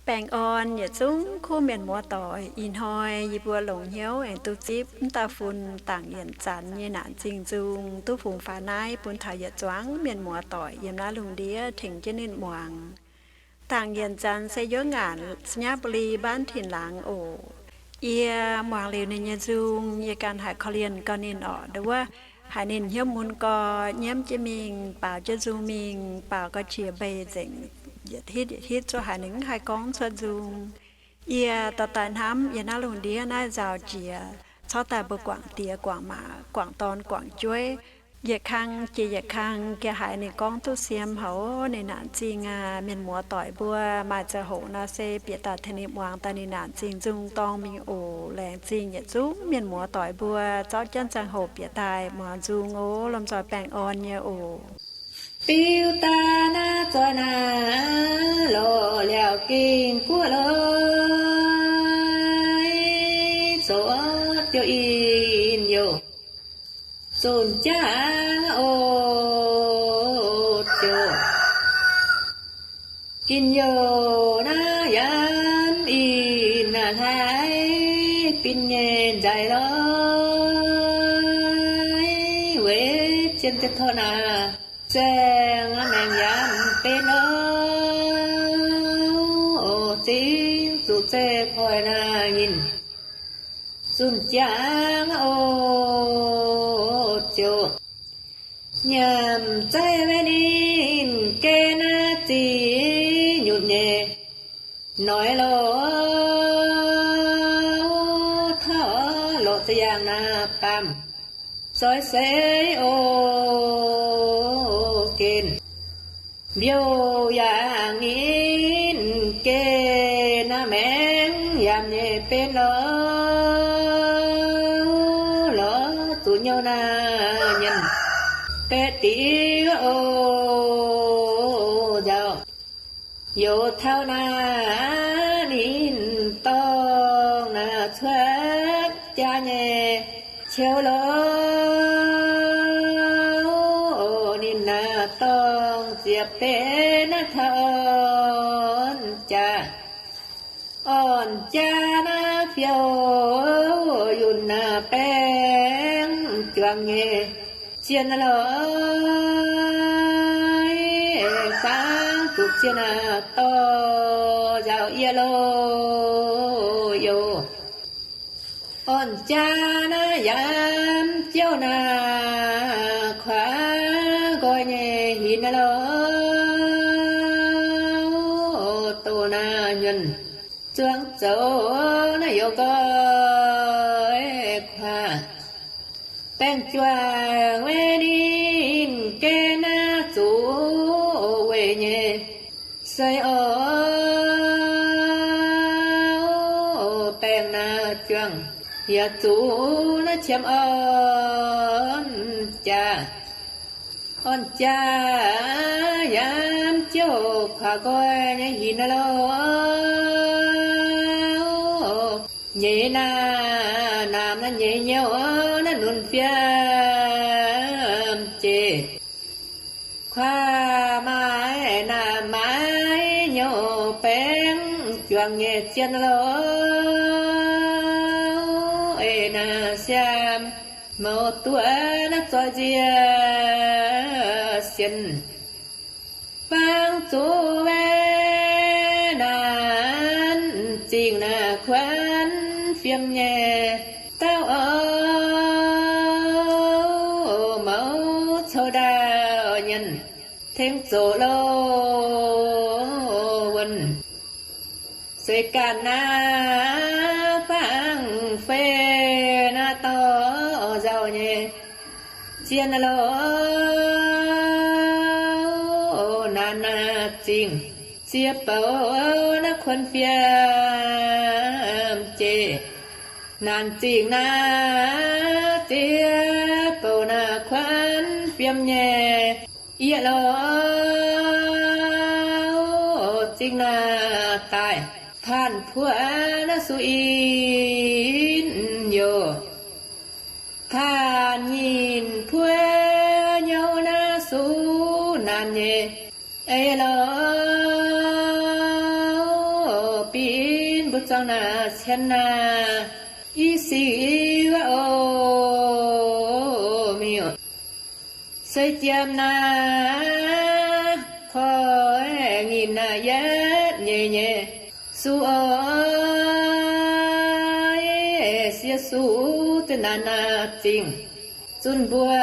Baengh orn yietc zungv kuv mienh muoz-doic, ih hnoi yie mbuo longc hnyouv aengx duqv zipv m'dauh fun Dangc Yienc Zanx nyei naanc zingh nzung duqv fungx faaux naaiv bun taux yietc zuangx mienh muoz-doic yiem naaiv lungh ndiev tengx jienv ninh muangx. Dangc Yienc Zanx se yuov ngaanc ธัญบุรี บ้านถิ่นหลาง oc. Yie muangx liuz ninh nyei nzung, yie ganh haiz korv-lienh gau ninh orqc. Nduov wuov haiz ninh hnyouv mun gau, nyiemv jienv mingh, baaux jienv nzung mingh, baaux gau qiex mbeix nzengc, yietc hitv yietc hitv zuov haiz ninh mv haih gorngv cuotv nzung. Yie dorh daaih hnamv yiem naaiv lungh ndiev naaiv nzauh jiex, corc daaih mbuo guangc diex guangc maa, guangc dorn guangc jueiv, yietc kang jiex yietc kang, ga'haiz ninh gorngv duqv siem haic. Ninh naanc zingh aac, mienh muoz-doic mbuo maaih ziangh hoc nor se bieqc daaih tengx ninh muangx daaih ninh naanc zingh nzung dorng mingh oc. Laengz zingh yietc zungv mienh muoz-doic mbuo zorqv jienv ziangh hoc bieqc daaih muangx nzung oc. Lomh nzoih baengh orn nyei oc. Biuv daaih naaiv zoih naaiv lorz liaauc gengh guoqv lorz, zoux diuh in-youh zunh jaav oc ziouc. In-youh naaiv yaac in naaiv hlaaix bin nyei nzaic lorz, weic zien deix torqv naaiv zaeng maengc yaac benx oc. Zingx zuqc zeiv koiv naaiv nyinh zunh jaav oc ziouc. Nyiemc zeiv weic ninh geh naaiv zic nyutc nyei noic lorz, taux lorqc za'yangh naaiv baamh zoih seix oc gen. Mbiouh yaac ninh geh naaiv maengx yaac nyei benx lorz, lorz zuqc nyouh naaiv nyinh baeqc diuv oc nzauh. Youz taux naaiv ninh dorngh naaiv cuotv jaax nyei qiouv lorz, ninh naaiv dorngh ziepc benx naaiv taux orn jaax. Orn jaax naaiv fiou yunh naaiv baeng juangc nyei zien lorz, fangx zuqc zien naaiv dorh nzauh yie loh youz. Orn jaax naaiv yaac jouh naaiv kuaaiv nqoi nyei hinc lorz, doh naaiv nyuonh zuangx zoux naaiv youz nqoi kuaaiv. Baeng juangc weic ninh geh naaiv zuqc weic nyei seix oc. Baeng naaiv juangc yaac zuqc naaiv qiemx orn jaax. Orn jaax yaac jouh kuaaiv nqoi nyei hinc lorz, nyeiz naaiv naamh naaiv nyeiz nyouh naaiv nunc fiem jeiv. Kuaaiv maaiz naamh maaiz nyouh baeng juangc nyei zien lorz, ei naaiv siaam mouz duqv naaiv zoih nzie sienx. Fangx zuqc weic naaiv zingh naaiv kuonx fiem nyei dauh oc, mouz cou ndaauv nyienz tengx zoqc loh wuonh. Seix ganh naaiv fangx fei naaiv dorh nzauh nyei zien loh, naanc naaiv zingh ziex bouc naaiv kuonx fiem jeiv. Naanc zingh naaiv ziex bouc naaiv kuonx fiem nyei yie loh, zingh naaiv daaih paanh puoqv naaiv suqv in-youh. Paanh nyinh puoqv nyouh naaiv suqv naanc nyei ei loh, Binv mbuo zuangx naaic cien naaic i sic oc miuc. Se jiem naaic koiv-nginh naaic yietv nyeic nyei suv oc, siev suv zinh naaic naaic zingh zunh mbuo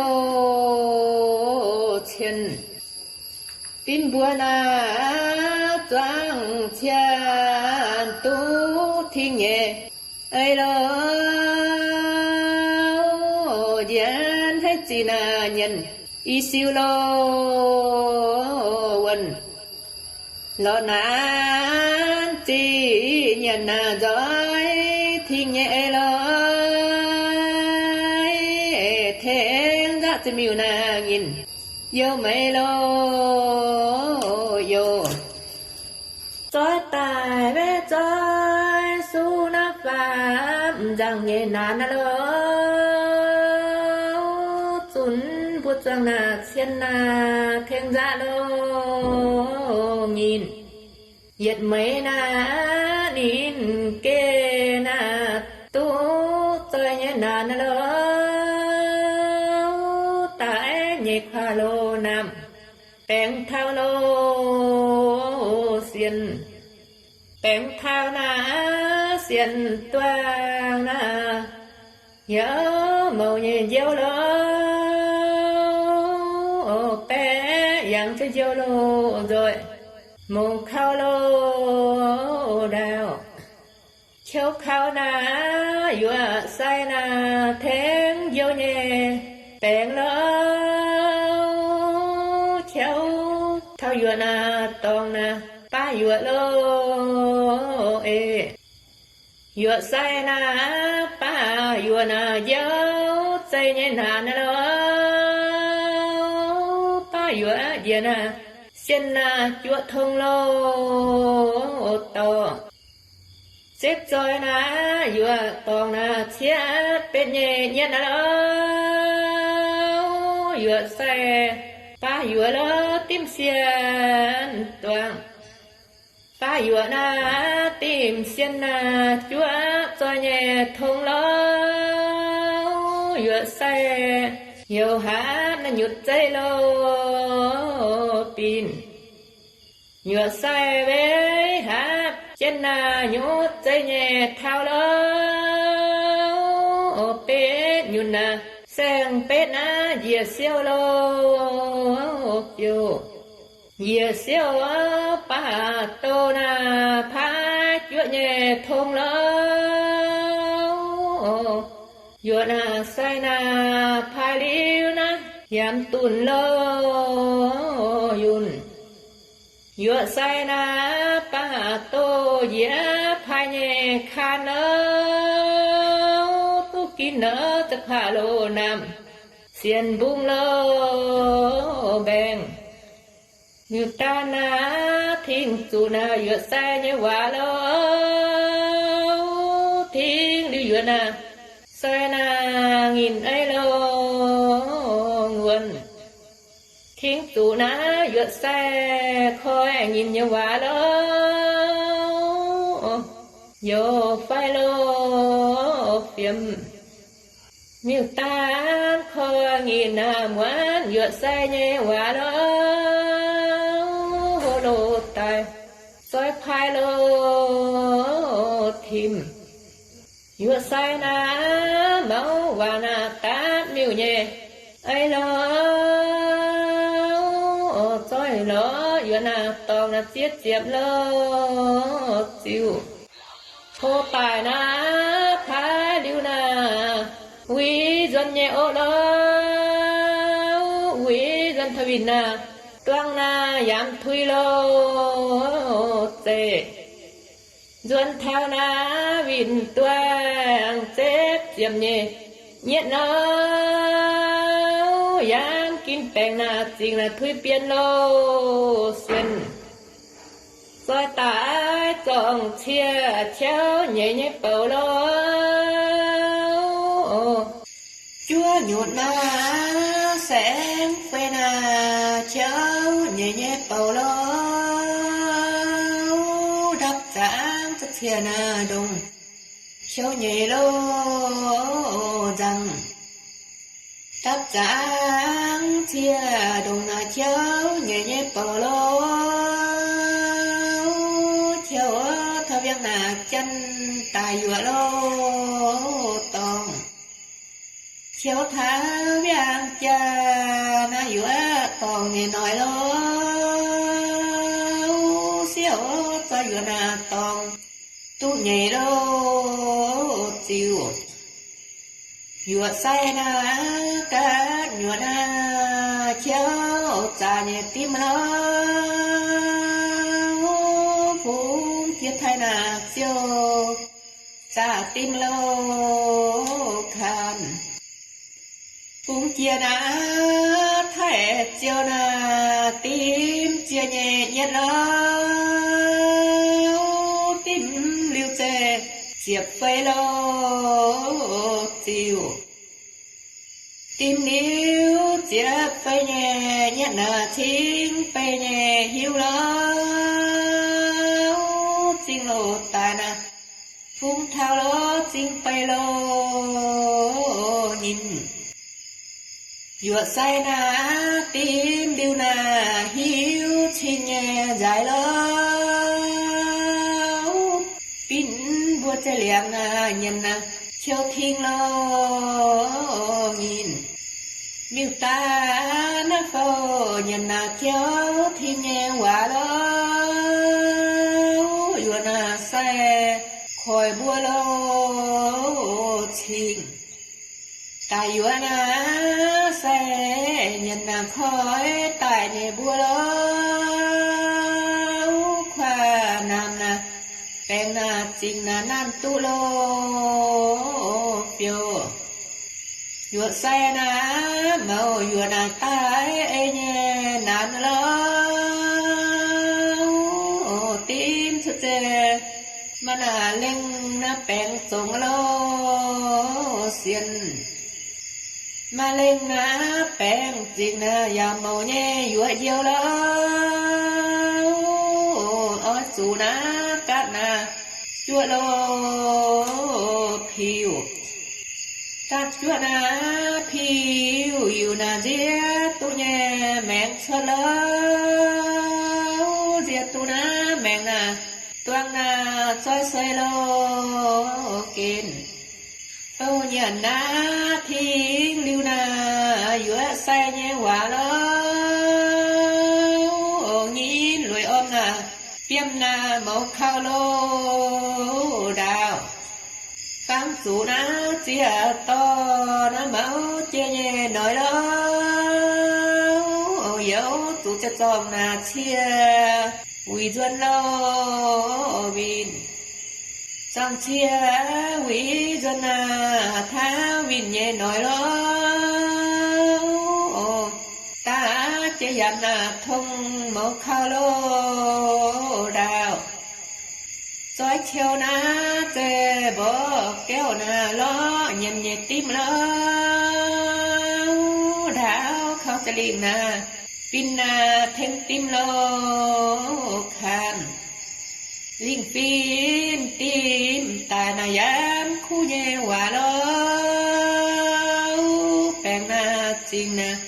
oc cien. Binv mbuo naaic zuangx cien duqv tingx nyei ei lo, njiec haiv zinh naaic nyienz i siu lo, wuonh lorz naaic zinh nyienz naaic nzoih tingx nyei ei lo, tengx nzaqc zinh miuc naaic nyinh youh meix lo, youh zoih daic maiv zoih suv naaiv faam nzangc nyei naanc lo, zunc mbuo zuangx naaic cien naaic tengx nzaqc lo, nyinh yietc meix naaic ninh geh naaic duqv zoih nyei naanc lo, daic nyei kuaaiv lo naamh baengx taux lo, sienx baengx taux naaic sienx duangh naaic, yaac mouc nyei njiouv lo, baeqc yangh jienv njiouv lo nzoih, mouc kaux lo ndaauh, qiouv kaux naaic yuoqc sai naaic tengx njiouv nyei baengx lo, qiouv taux yuoqc naaic dorngx naaic baav yuoqc lo ei. Yuoqc sai naaic baav yuoqc naaic njiouv zei nyei naanc lo, baav yuoqc njiec naaic sienh naaic juoqv tong lo, dorh zepv zoih naaic yuoqc dorngx naaic cieqv betv nyei nyietv naaic lo, yuoqc sai baav yuoqc lo dimv sienh duangh. Baav yuoqc naaic dimv sienh naaic juoqv zoih nyei tong lo, yuoqc sai youc hapv naaic nyutc zeiv lo, binc yuoqc sai weic hapv jienv naaic nyutc zeiv nyei taux lo, betv nyutc naaic saeng-betv naaic njiec siouv lo, biouv njiec siouv baav doz naaic paaiv juoqv nyei tong lo, yuoqc naaic sai naaic paaiv liuz naaic yaac dunh lo, yunh yuoqc sai naaic baav doz njiec paaiv nyei kaan lo, duqv ginv lo za'kuaaiv lo naamh sienx mbungv lo mbaengx. Liuz daaih naaic tingx zuqc naaic yuoqc sai nyei waac lo, tingx liuz yuoqc naaic sai naaic nyinh ei lo, wuonh tingx zuqc naaic yuoqc sai koi nyinh nyei waac lo, youc fai lo, fiemx miuc-daanh koi nyinh naaic muonz yuoqc sai nyei waac lo, hlo lo daaih zoi paaiv lo, timv yuoqc sai naaic mouv waac naaic dapv miuc nyei ei lo, zoih lorz yuoqc naaic dorngx naaic zieqv ziepc lo, ziuc hlo daaih naaic paaiv liuz naaic, wuic nzuonx nyei oc lo, wuic nzuonx taux winh naaic, duangh naaic yaac mv tuix lo, zeiv nzuonx taux naaic winh duangh zepv ziepc nyei nyietv lo, yaac mv ginv baengc naaic zingh naaic tuix bienh lo, sienx zoi daaih zorngh cie ciouv nyeic nyei bouc lo, juov nyutc naaic saengv fei naaic ciouv nyeic nyei bouc lo, ndapv zaangc za'ciex naaiv ndongc, qiouv nyeic loh nzangc. Dapv zaangc ciex ndongc naaic qiouv nyeic nyei bouc loh, qiouv taux wiangv naaic janx daaih yuoqc loh dorngh. Qiouv taux wiangv jaax naaiv yuoqc dorngh nyei noic loh, siouc zoi yuoqc naaiv dorngh duqv nyeic loh ziuc. Yuoqc sai naaiv gaatv nyuoqc naaiv qiouv zaqc nyei dimv loh, bungx jiex taaih naaiv ziouc zaqc dimv loh kanh. Bungx jiex naaiv taaih ziouc naaiv dimv ziex nyei nyietv loh, dimv liuz zeiz ziepc fei loh ziuc. Dimv liuz ziepc fei nyei nyietv naaiv cingv bei nyei hiuv loh, zingh loh daaih naaiv fungx taux loh zingh bei loh nyim. Yuoqc sai naaiv dimv liuz naaiv hiuv cing nyei nzaaix loh, binc mbuo za'liangx naaiv nyienx naaiv qiouv ting loh nyim. Miuc-daaih naaiv fouv nyienx naaiv qiouv ting nyei waac loh, yuoqc naaiv sai koiv mbuo loh cingv. Daaih yuoqc naaiv sai nyienx naaiv koiv daaih nyei mbuo loh, kuaaiv namx naaiv baengc naaiv zingh naaiv nanv duqv loh biouv. Yuoqc sai naaiv mouz yuoqc naaiv daaih ei nyei naanc loh, dimv cuotv zeiz maaih naaiv lengh naaiv baengc zongx loh sienx. Maaih lengh naaiv baengc zingh naaiv yaac mouz nyei yuoqc njoux loh, oix zuqc naaiv gaatv naaiv juoqv loh piuc. Gaatv juoqv naaiv piuc, yuqc naaiv nziex duqv nyei maengx cuotv loh, nziex duqv naaiv maengx naaiv duangv naaiv zoi sei loh gen. Fouv nyanc naaiv ting liuz naaiv yuoqc sai nyei waac loh, ongx nyinv lueic orm naaiv biomv naaiv mouz kauv loh ndaauv. Fangx zuqc naaiv ziex dorh naaiv mouz jiex nyei noic loh, ongx youz zuqc ziex zorngh naaiv cie wuic nzuonx loh winh. Zorngh cie wuic nzuonx naaiv taux winh nyei noic loh, daav jiex yaac naaiv tong mouz kauv loh ndaauv. Zoi qiu naaiv zeiz mborqv biauv naaiv lorqc nyiemc nyei dimv loh, ndaauv kauv za'lingh naaiv fin naaiv tengx dimv loh kanh. Lingh fin dimv daaih naaiv yaac kuv nyei waac loh, baengc naaiv zingh naaiv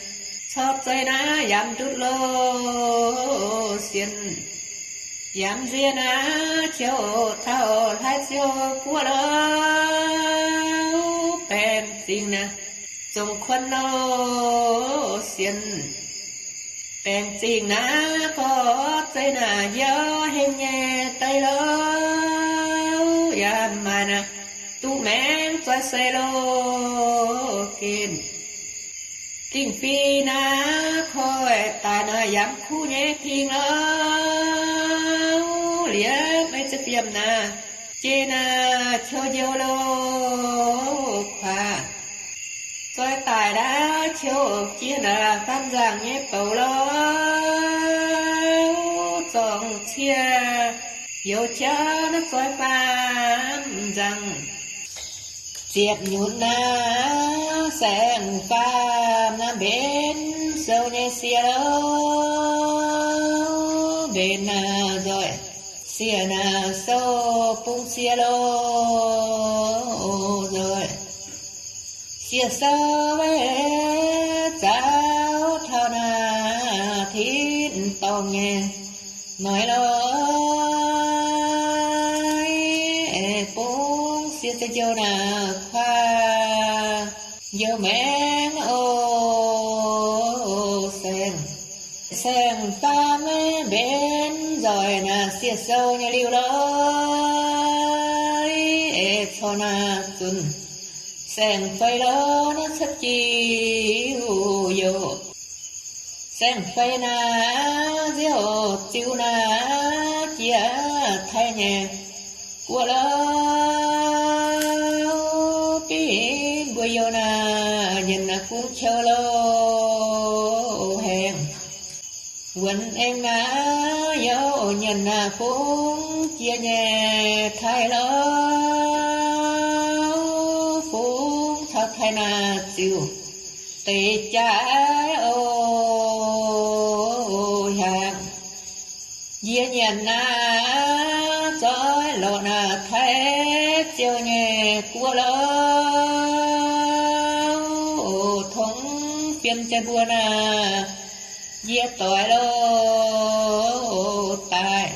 corc zeiz naaiv yaac ndutv loh sienx. Yaac nziex naaiv qiu taux hlaaix ziouc guoqv loh, baengc zingh naaiv zongc kuonx loh sienx. Baengc zingh naaiv gorx zeiz naaiv njau heng nyei deix loh, yaac maaih naaiv duqv maengx zoi sei loh gen. Dingh fih naaiv koiv daaih naaiv yaac kuv nyei ting loh, liemh maiv zeiz biomv naaiv jiex naaiv qiu njoux loh kuaax. Zoi daaih naaiv qiu jiex naaiv faam nzaangc nyei bouc loh, zorngh cie youz jauv naaiv zoi faam nzaangc. Ziepc nyutc naaiv saeng-faam naaiv mbenc sou nyei sie loh, mbenc naaiv nzoih Sieqv naaic sou bung sieqv loh nzoih. Sieqv sou weic zaux taux naaic tin-dorngh nyei noic lorqc. Bung sieqv za'njou naaic kuaaiv njou maengx oc. Saeng, saeng-faam mbenc nzoih naaic sieqv sou nyei liuh lorqc. Corc naaic zunc saeng-fei lorqc, naaiv cuotv jiu youc. Saeng-fei naaic nziouv ziux naaic jiex taaih nyei guoqv lorqc. Bingv mbuo youh naaic nyanc naaic fungx qiouv loh haengh. Wuonx aengx naaic youh nyanc naaic fungx jiex nyei taaih lorqc. Fungx taux taaih naaic ziux deix jaaix oc. Hiaangx njiec nyanc naaic zoih lorqc naaic taaih ziouh nyei guoqv lorqc. Tongx fiem jai mbuo naaic njiec doic loh daaih.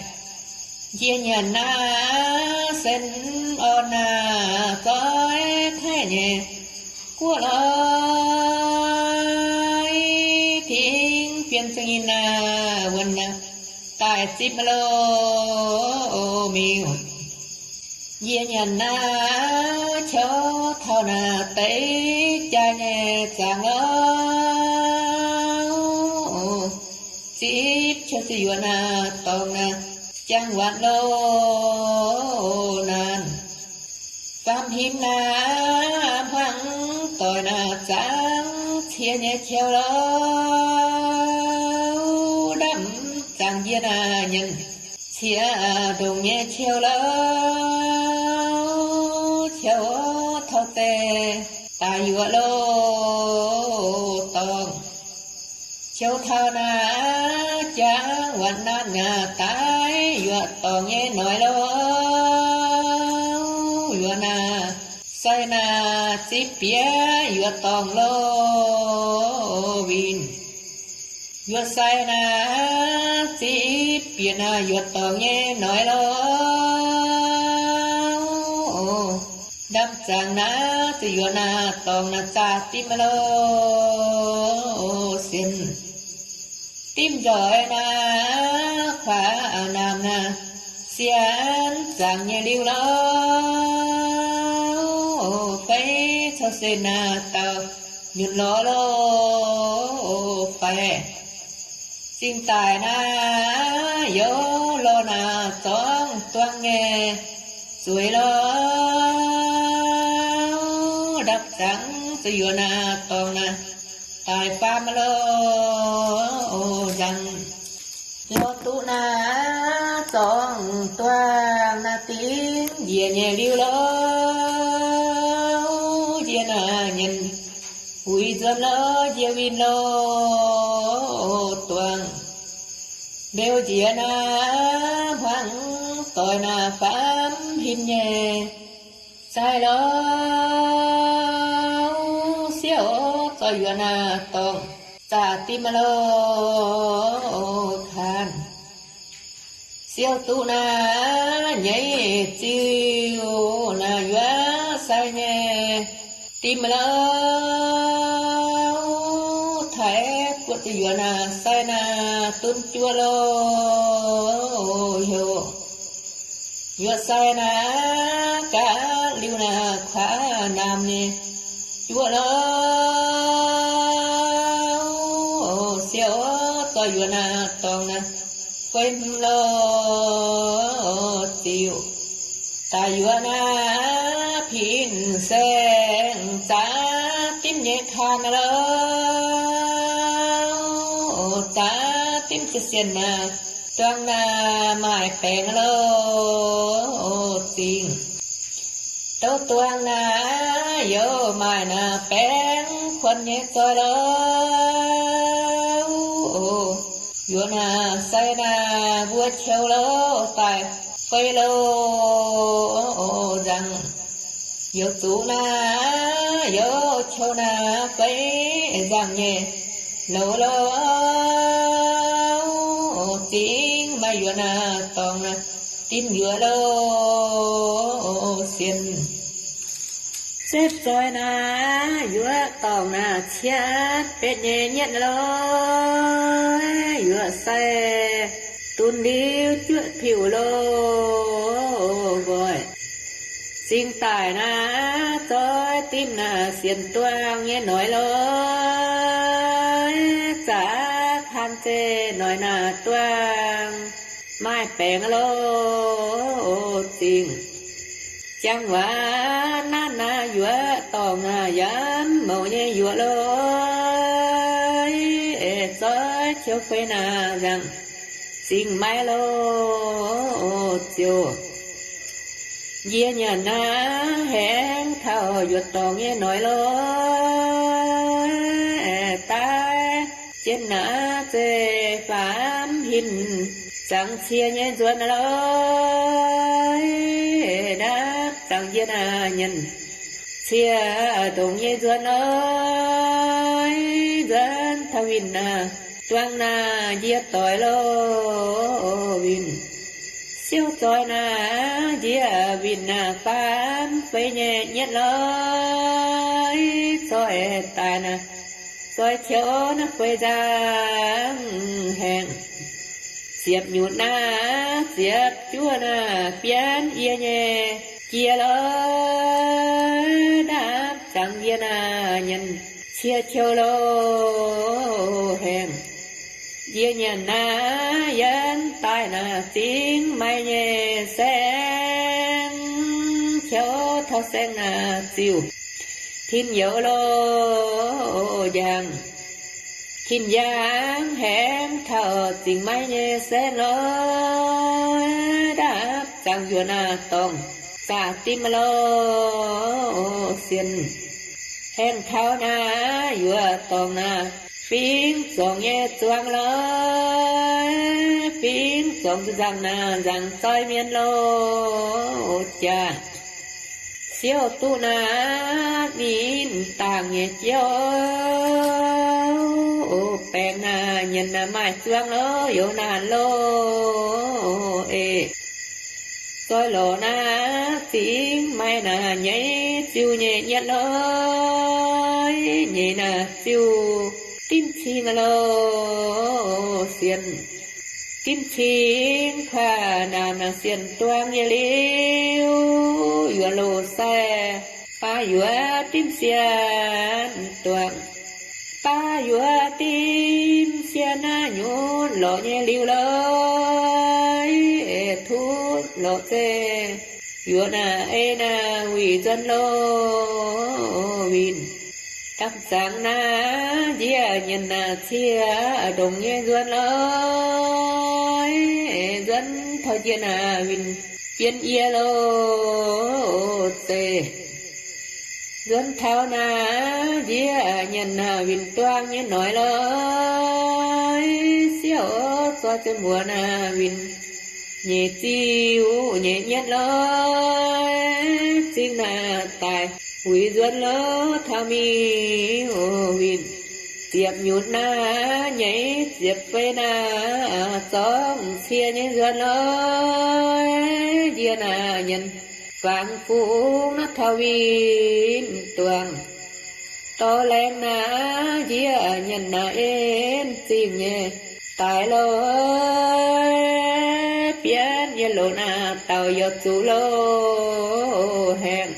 Njiec nyanc naaic sen orn naaic zoih taaih nyei guoqv lorqc. Tengx fiem za'nyinh naaic wuonx naaic daaih zipv loh miuc. Njiec nyanc naaic qiouv taux naaic deix jaaix nyei zaangc lorqc. Zipv qiouv zuqc yuoqc naaic dorngx naaic jangx waanc loh naanc. Faam himv naaic hmuangx doic naaic zaangc cie nyei qiouv lorqc. Ndamv zaangc njiec naaic nyanc cie ndongc nyei qiouv lorqc. Qiouv taux deix daaih yuoqc loh dorngx. Qiouv taux naaic jangx waanc naanc naaic daaih yuoqc dorngx nyei noic loh. Yuoqc naaic sai naaic zipv bieqc yuoqc dorngx loh winh. Yuoqc sai naaic zipv bieqc naaic yuoqc dorngx nyei noic loh. Ndamv zaangc naaic zuqc yuoqc naaic dorngx naaic zaah dimv loh sienx. Dimv nzoih naaic kuaav naamh naaic sienx zaangc nyei liuh lorqc. Feix cou-sen naaic dauh nyunc lorz loh faix. Zingh daic naaic youz lorh naaic zorngv duang nyei zueiz lorqc. Ndapv zaangc zuqc yuoqc naaic dorngx naaic daaih faam loh nzangc. Lorh duqv naaic zorngv duang naaic dingv njiec nyei liuh lorqc. Njiec naaic nyanc uix nzuonx lorqc, njiec winh loh duang. Mbeux njiec naaic hmuangx doic naaic faam himv nyei sai lorqc. Siouc zorqv yuoqc naaic dorngx zaah dimv loh kaanx. Siouc duqv naaic nyeiz ziuh naaic yuoqc sai nyei dimv loh. Taaix buoqv zuqc yuoqc naaic sai naaic dunv juoqv loh heuc. Yuoqc sai naaic gaax liuh naaic kuaav naamh nyei juoqv loh. Siouc zorqv yuoqc naaic dorngx naaic guei hmz loh ziuh daaih yuoqc naaic pin saeng zaax dimv nyei kaanx loh. Zaax dimv ziepc sienh naaic duang naaic maaih baengc loh zingh. Douv duang naaic youz maaih naaic baengc kuonx nyei zoih loh. Yuoqc naaic sai naaic mbuo qiouv loh daaih fei louh nzangc, youc zuqc naaiv youc qiou naaiv fei nzangc nyei louh louh zingx maaih yuoqc naaiv dorngx naaiv dimv yuoqc louh sienx. Setv zoih naaiv yuoqc dorngx naaiv cietv betv nyei nyietv louh, yuoqc sai dunx liuz juoqv piuc louh nqoi. Zingx daic naaiv zoih dimv naaiv sienx duangh nyei noic louh, zaqc kaan zeiz noic naaiv duangh maaih baengc louh zingh. Jangx waac naaiv naaiv yuoqc dorngx naaiv yaac mouc nyei yuoqc louh, zoih qiou fei naaiv nzangc zingx maiv louh ziouc. Yie nyanc naaiv haengx taux yuoqc dorngx nyei noic louh, daaih jienv naaiv zeiv faam hinc zangx cie nyei nzuonx louh, ndaapv zangx yie naaiv nyanc cie ndongc nyei nzuonx louh, nzuonx taux winh naaiv duangv naaiv yie doic louh winh. Siouv zoih naaiv njiec winh naaiv faam fei nyei nyietv louh, zoih daaih naaiv zoih qiou naaiv fei nzangc haengh. Ziepc nyutc naaiv ziepc juov naaiv bienv yie nyei jiex louh, ndaapv zangx yie naaiv nyanc cie qiou louh haengh. Yie nyanc naaiv yienv daaih naaiv zingx maiv nyei saeng, qiou taux saeng naaiv ziuc tin youz louh njang. Tin-yaangv haengx taux zingx maiv nyei saeng louh, ndaapv zangx yuoqc naaiv dorngx zaqc dimv louh sienx. Haengh taux naaiv yuoqc dorngx naaiv fingx zorngc nyei zuangx louh, fingx zorngc nzangc naaiv nzangc zoih mienh louh jaax. Siouv duqv naaiv ninh dangc nyei jouv, baengc naaiv nyanc naaiv maaih zuangx louh youz naanc louh eix. Zoih lorqc naaiv zingx maiv naaiv nyeiz ziuh nyei nyietv louh, nyeiz naaiv ziuh dimv cing louh sienx. Dimv cing kuaaiv naamh naaiv sienx duangv nyei liuz, yuoqc loz sai baav yuoqc dimv sienx duangv. Baav yuoqc dimv sienx naaiv nyutc lorqc nyei liuz louh, tutv lorqc zeiv yuoqc naaiv ei naaiv wuic nzuonx louh winh. Dapv zangx naaiv njiec nyanc naaiv ciev ndongc nyei nzuonx louh, nzuonx taux njiec naaiv winh bienv yie louh zeiv. Nzuonx taux naaiv njiec nyanc naaiv winh duangv nyei noic louh, siouv zoih ziouc mbuox naaiv winh nyeiz ziuh nyei nyietv louh, zingh naaiv daaih wuic nzuonx louh taux mingh winh. Ziepc nyutc naaiv nyeiz ziepc fei naaiv zorngv cie nyei nzuonx louh, njiec naaiv nyanc fangx fungx naaiv taux winh duangv. Dorh laengz naaiv njiec nyanc naaiv en zingh nyei daaih louh, bienv yie loz naaiv dauh yaac zuqc louh haengh.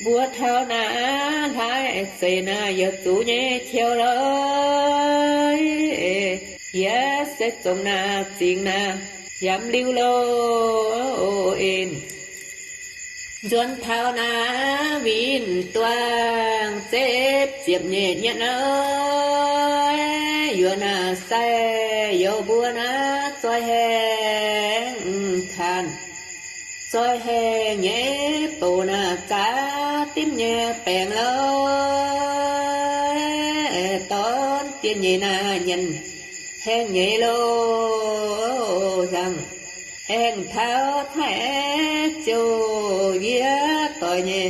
Mbuo taux naaiv hlaaix zeic naaiv yaac zuqc nyei qiu louh, yie se zongc naaiv zingh naaiv yamv liuz louh en. Nzuonx taux naaiv winh duangv zepv ziepc nyeic nyietv louh, yuoqc naaiv sai youz mbuo naaiv zoih haengh taanv, zoih haengh nyei bouc naaiv zaqc dimv nyei baengc louh, dorn dien nyei naaiv nyanc haengh nyei louh nzangc. Aengx taux taaih ziouc yie doic nyei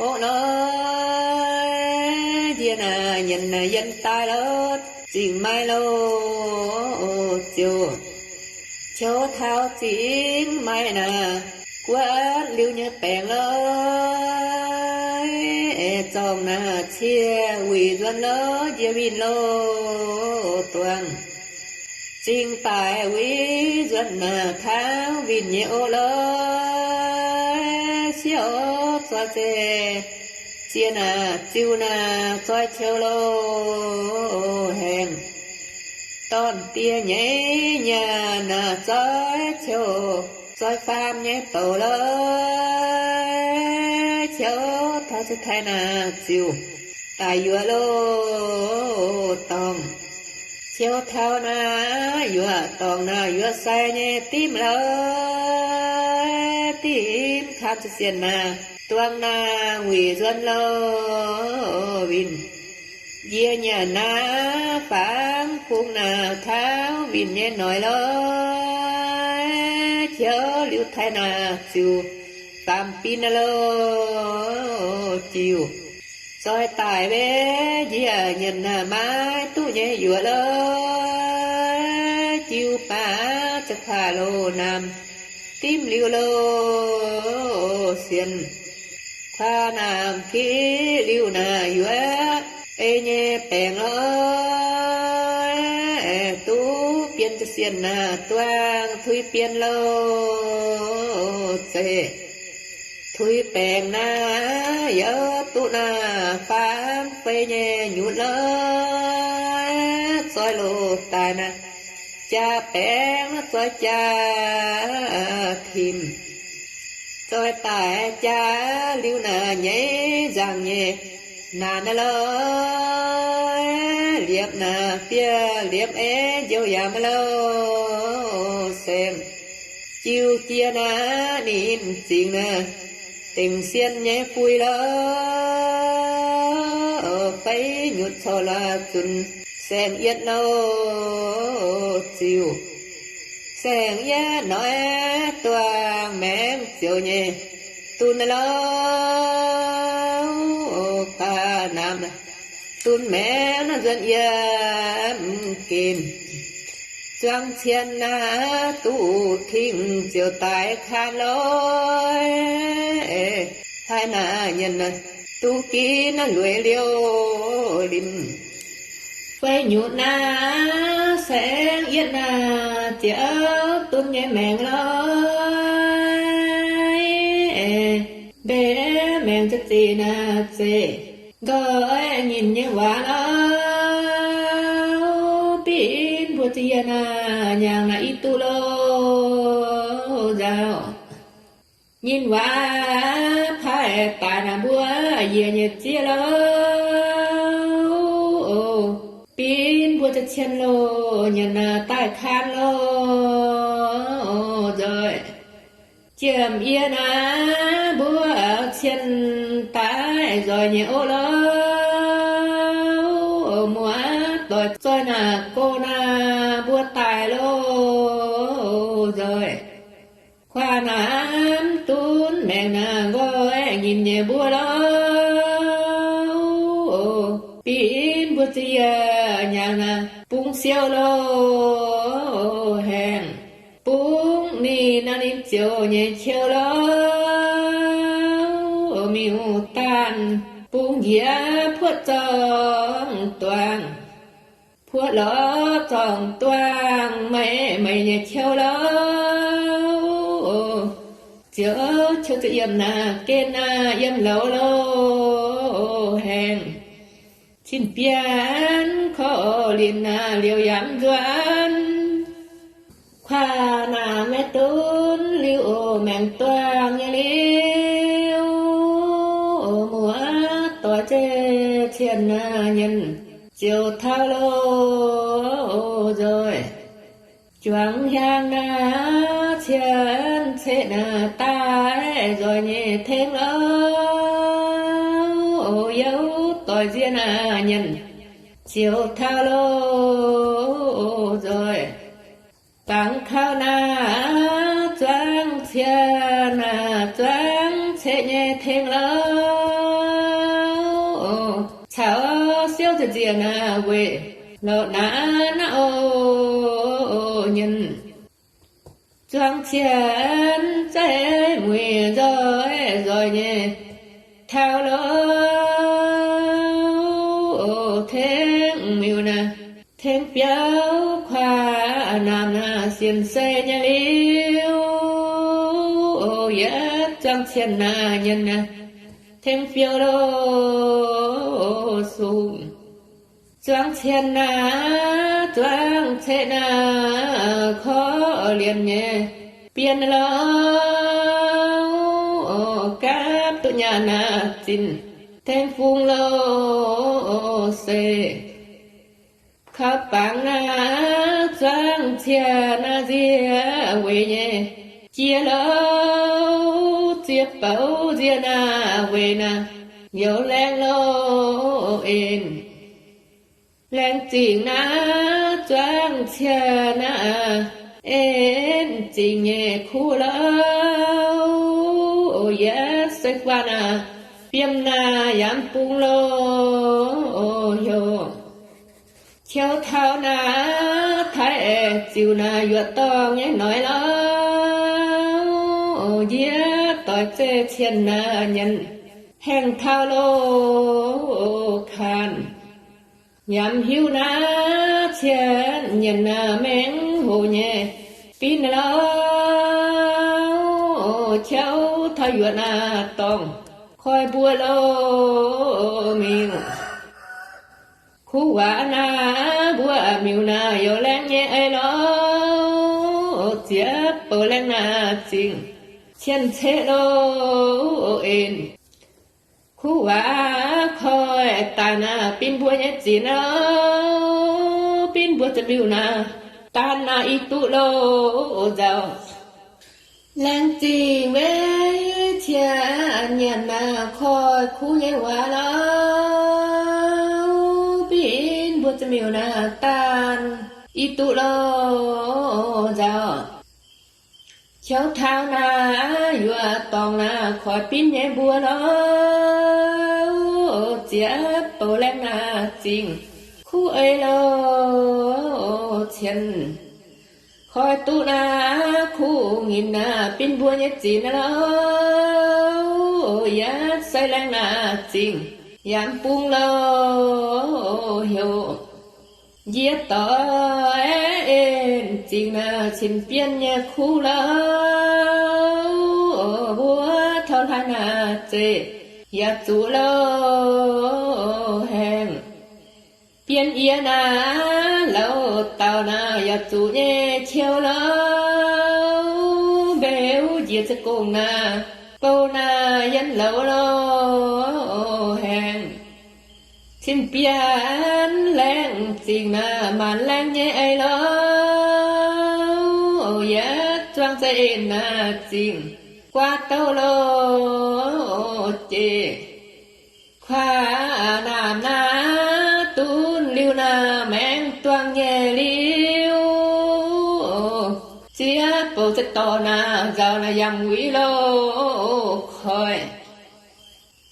orqv nor, yie naaic nyienx naaic yiem daaih lorqc, zingc maaih loh ziouc qiu taux zingc maaih naaic guoqv liuz nyei baengc lorqc, zorngc naaic cie wuic nzuonx lorqc, yie winh loh duangc. Zingh daic wuic nzuonx naaic taux winh nyei orqv lorqc, siouc zoi zeiz ziex naaic ziux naaic zoi qiu loh haengh. Dorn-diex nyei nyanc naaic zoi qiu, zoi faam nyei douc lorqc, qiu taux se taaih naaic ziux daic yuoqc loh dorngc. Qiu taux naaic yuoqc dorngc naaic yuoqc sai nyei dimv lorqc, dimv kaan se sienh naaic duang naaic wuic nzuonx loh winh. Yie nyanc naaic faang bung naaic taux winh nyei noic lorqc, qiu liuz taaih naaic ziux faam bin loh jiuc. Zoi daic mbe yie nyanc naaic maiv duqv nyei yuoqc lorqc, jiu baac za'kuaaic loh naamh dimv liuz loh sienx. Kuaaiv naamh kiv liuz naaic yuoqc ei nyei baengc lorqc, duqv bienh za'sienh naaic duangh tuix bienh loh zeiz. Tuix baengc naaic yaac duqv naaic faam fei nyei nyutc lorqc, zoi loh daic naaic jaa baengc naaic zoi jaa timc. Zoi daic jaa liuz naaic nyeiz nzaangc nyei naanc naaic lorqc, liepc naaic fiev liepc ei njoux yaac maiv louh saeng. Jiu jiex naaic ninh zingc naaic dengc sienh nyei fuix lorqc, fei nyutc corc lorqc zunc saeng-yietv loh ziux. Saeng-yietv noic duangh maengx ziouc nyei dun naaic lorqc, baac naamh dun maengx naaiv nzuonx yiem genv. Zuangx cien naaic duqv tingx ziouc daaih kaan lorqc, taaih naaic nyanc duqv ginv naaiv lueiz liouh limh. Fei nyutc naaic saeng-yietv naaic ziouc dun nyei maengx lorqc, mbenc maengx za'zic naaic zeiz nqoi nyinh nyei waac lorqc, binv mbuo za'yietv naaic nyaangc naaic i duqv loh nzauh. Nyinh waac paaiv daaih naaic mbuo yiec nyei zieqv lorqc, binv mbuo za'cien loh nyanc naaic daaih kaan loh nzoih. Jiem yie naaic mbuo cien daaih nzoih nyei oc lorqc, muoz-doic zoi naaic go naaic mbuo daaih loh nzoih. Kuaaiv naaic mv dunv maengx naaic nqoi nyinh nyei mbuo lorqc, binv mbuo za'yietv nyaangc naaic bungx siou loh haengh. Bungx ninh naaic ninh ziouc nyei qiu lorqc, miuc-daanh bungx njiec puotv zorng-duangh, puotv lorz zorng-duangh meih meih nyei qiu lorqc, ziouc qiu ziouc yiem naaic gen naaic yiem louz loh haengh. Cin-bienv korv-lienh naaic liouc yaac mv nzuonx. Kuaaiv naaic maiv dunv liuz oc, maengx duangh nyei liuz oc, muoz-doic zeiv cien naaic nyanc ziouc taux loh nzoih. Juangc hiaangx naaic cien ceqv naaic daaih nzoih nyei tengx lorqc, youv doic nzie naaic nyanc ziouc taux loh nzoih. Dangx kaux naaic naaic zuangx ceqv nyei tengx lorqc. Caux siouv nzieqc nzieqc naaic weic lorqc naaiv naaiv oc, nyienz zuangx cien zaiv muic nzoih nzoih nyei taux lorqc, tengx miuc naaic, tengx biauv kuaax naamh naaic sienx se nyei liuz, yietv zuangx cien naaic nyienz naaic, tengx fiou lorqc sung. Zuangx cien naaic, zuangx ceqv naaic, korv-lienh nyei bienh lorqc, gapv duqv nyaanh naaic zinc tengx fungx lorqc se. Kaux bangc naaic, zuangx cien naaic nzieqc weic nyei jiex lorqc, ziex bouc nzieqc naaic weic naaic youz laengz lorqc en. Laengz zingh naaic, zuangx cien naaic, en zingh nyei kuv lorqc, yietv se guanh naaic, fiem naaic yaac mv bung lorqc heuc. Qiu taux naaic, taaix ziux naaic yuoqc dorngh nyei noic lorqc, njiec doix zeiv cien naaic nyienz haengh taux lorqc kanh. Yaac mv hiuv naaiv cien nyienz naaic maengx hoc nyei binv lorqc, qiu taux yuoqc naaic dorngh koi mbuo lorqc miuc. Kuv waac naaic mbuo miuc naaic youz laengz nyei ei lorqc, ziex bouc laengz naaic zingh cien ceqv lorqc en. Kuv waac koi daaih naaic binv mbuo nyei zinc lorqc, binv mbuo za'miuc naaic daan naaic i duqv lorqc nzauh. Laengz zingh weic cien nyienz naaic koi kuv nyei waac lorqc, binv mbuo za'miuc naaic daan i duqv lorqc nzauh. Qiu taux naaic yuoqc dorngh naaic koi binv nyei mbuo lorqc, ziex bouc laengz naaic zingh kuv ei lorqc cien. Koi duqv naaic kuv nyim naaic binv mbuo nyei zinc lorqc, yietv se laengz naaic zingh yaac mv bung lorqc heuc. Njiec doix en zingh naaic cin-bienh nyei kuv lorqc, mbuo taux hlaax naaic zeiv yaac zuqc lorqc haengh. Bienh yie naaic lauz dauh naaic yaac zuqc nyei qiu lorqc, mbeux njiec za'gongh naaic bou naaic yiem louz lorqc haengh. Cin-bienh laengz zingh naaic maanc laengz nyei ei lorqc, yietv zuangx za'eix naaic zingh guaav douh lorqc jiex. Kuaax naamh naaic dunv liuz naaic maengx duangh nyei liuz, ziex bouc za'dorh naaic nzauh naaic yaac wuic lorqc koi.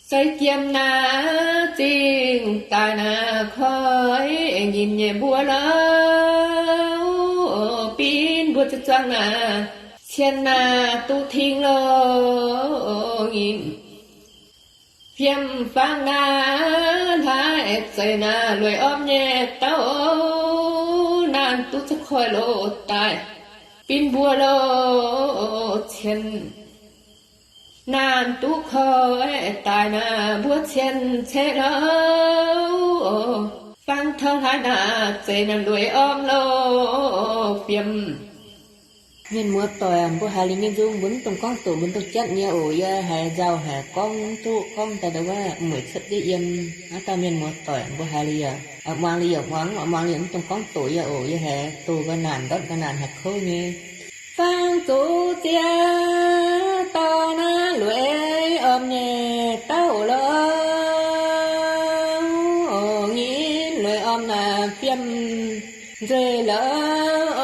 Seix jiem naaic zingh daaih naaic koi nyim nyei mbuo lorqc, binv mbuo zuqc zuangx naaic cien naaic duqv tingx lorqc nyim. Fiem fangx naaic hlaaix zeiv naaic lueic orm nyei dauh, naanc duqv za'koi loz daaih binv mbuo lorqc cien. Naanc duqv koi daaih naaic mbuo cien ceqv lorqc, fangx taux hlaaix naaic zeiv naaic lueic orm lorqc fiem. Mienh muoz-doic, mbuo haiz liuz nyei nzung mbuo mv dungx gorngv doqc, mbuo mv dungx jatv nyei oc. Yie haiz nzauh haic gorngv mv duqv, gorngv daaih wuov mueic cuotv ndiev yiem. Aav dauh mienh muoz-doic, mbuo haiz liuz yaac muangx, liuz yaac muangx, muangx liuz mv dungx gorngv doqc yie oc. Yie haiz doqc ga'naanc ndortv ga'naanc haiz kouv nyei. Fangx zuqc ziex dauh naaiv lueic orm nyei dauh lorqc, nyim lueic orm naaic fiem nzueic lorqc,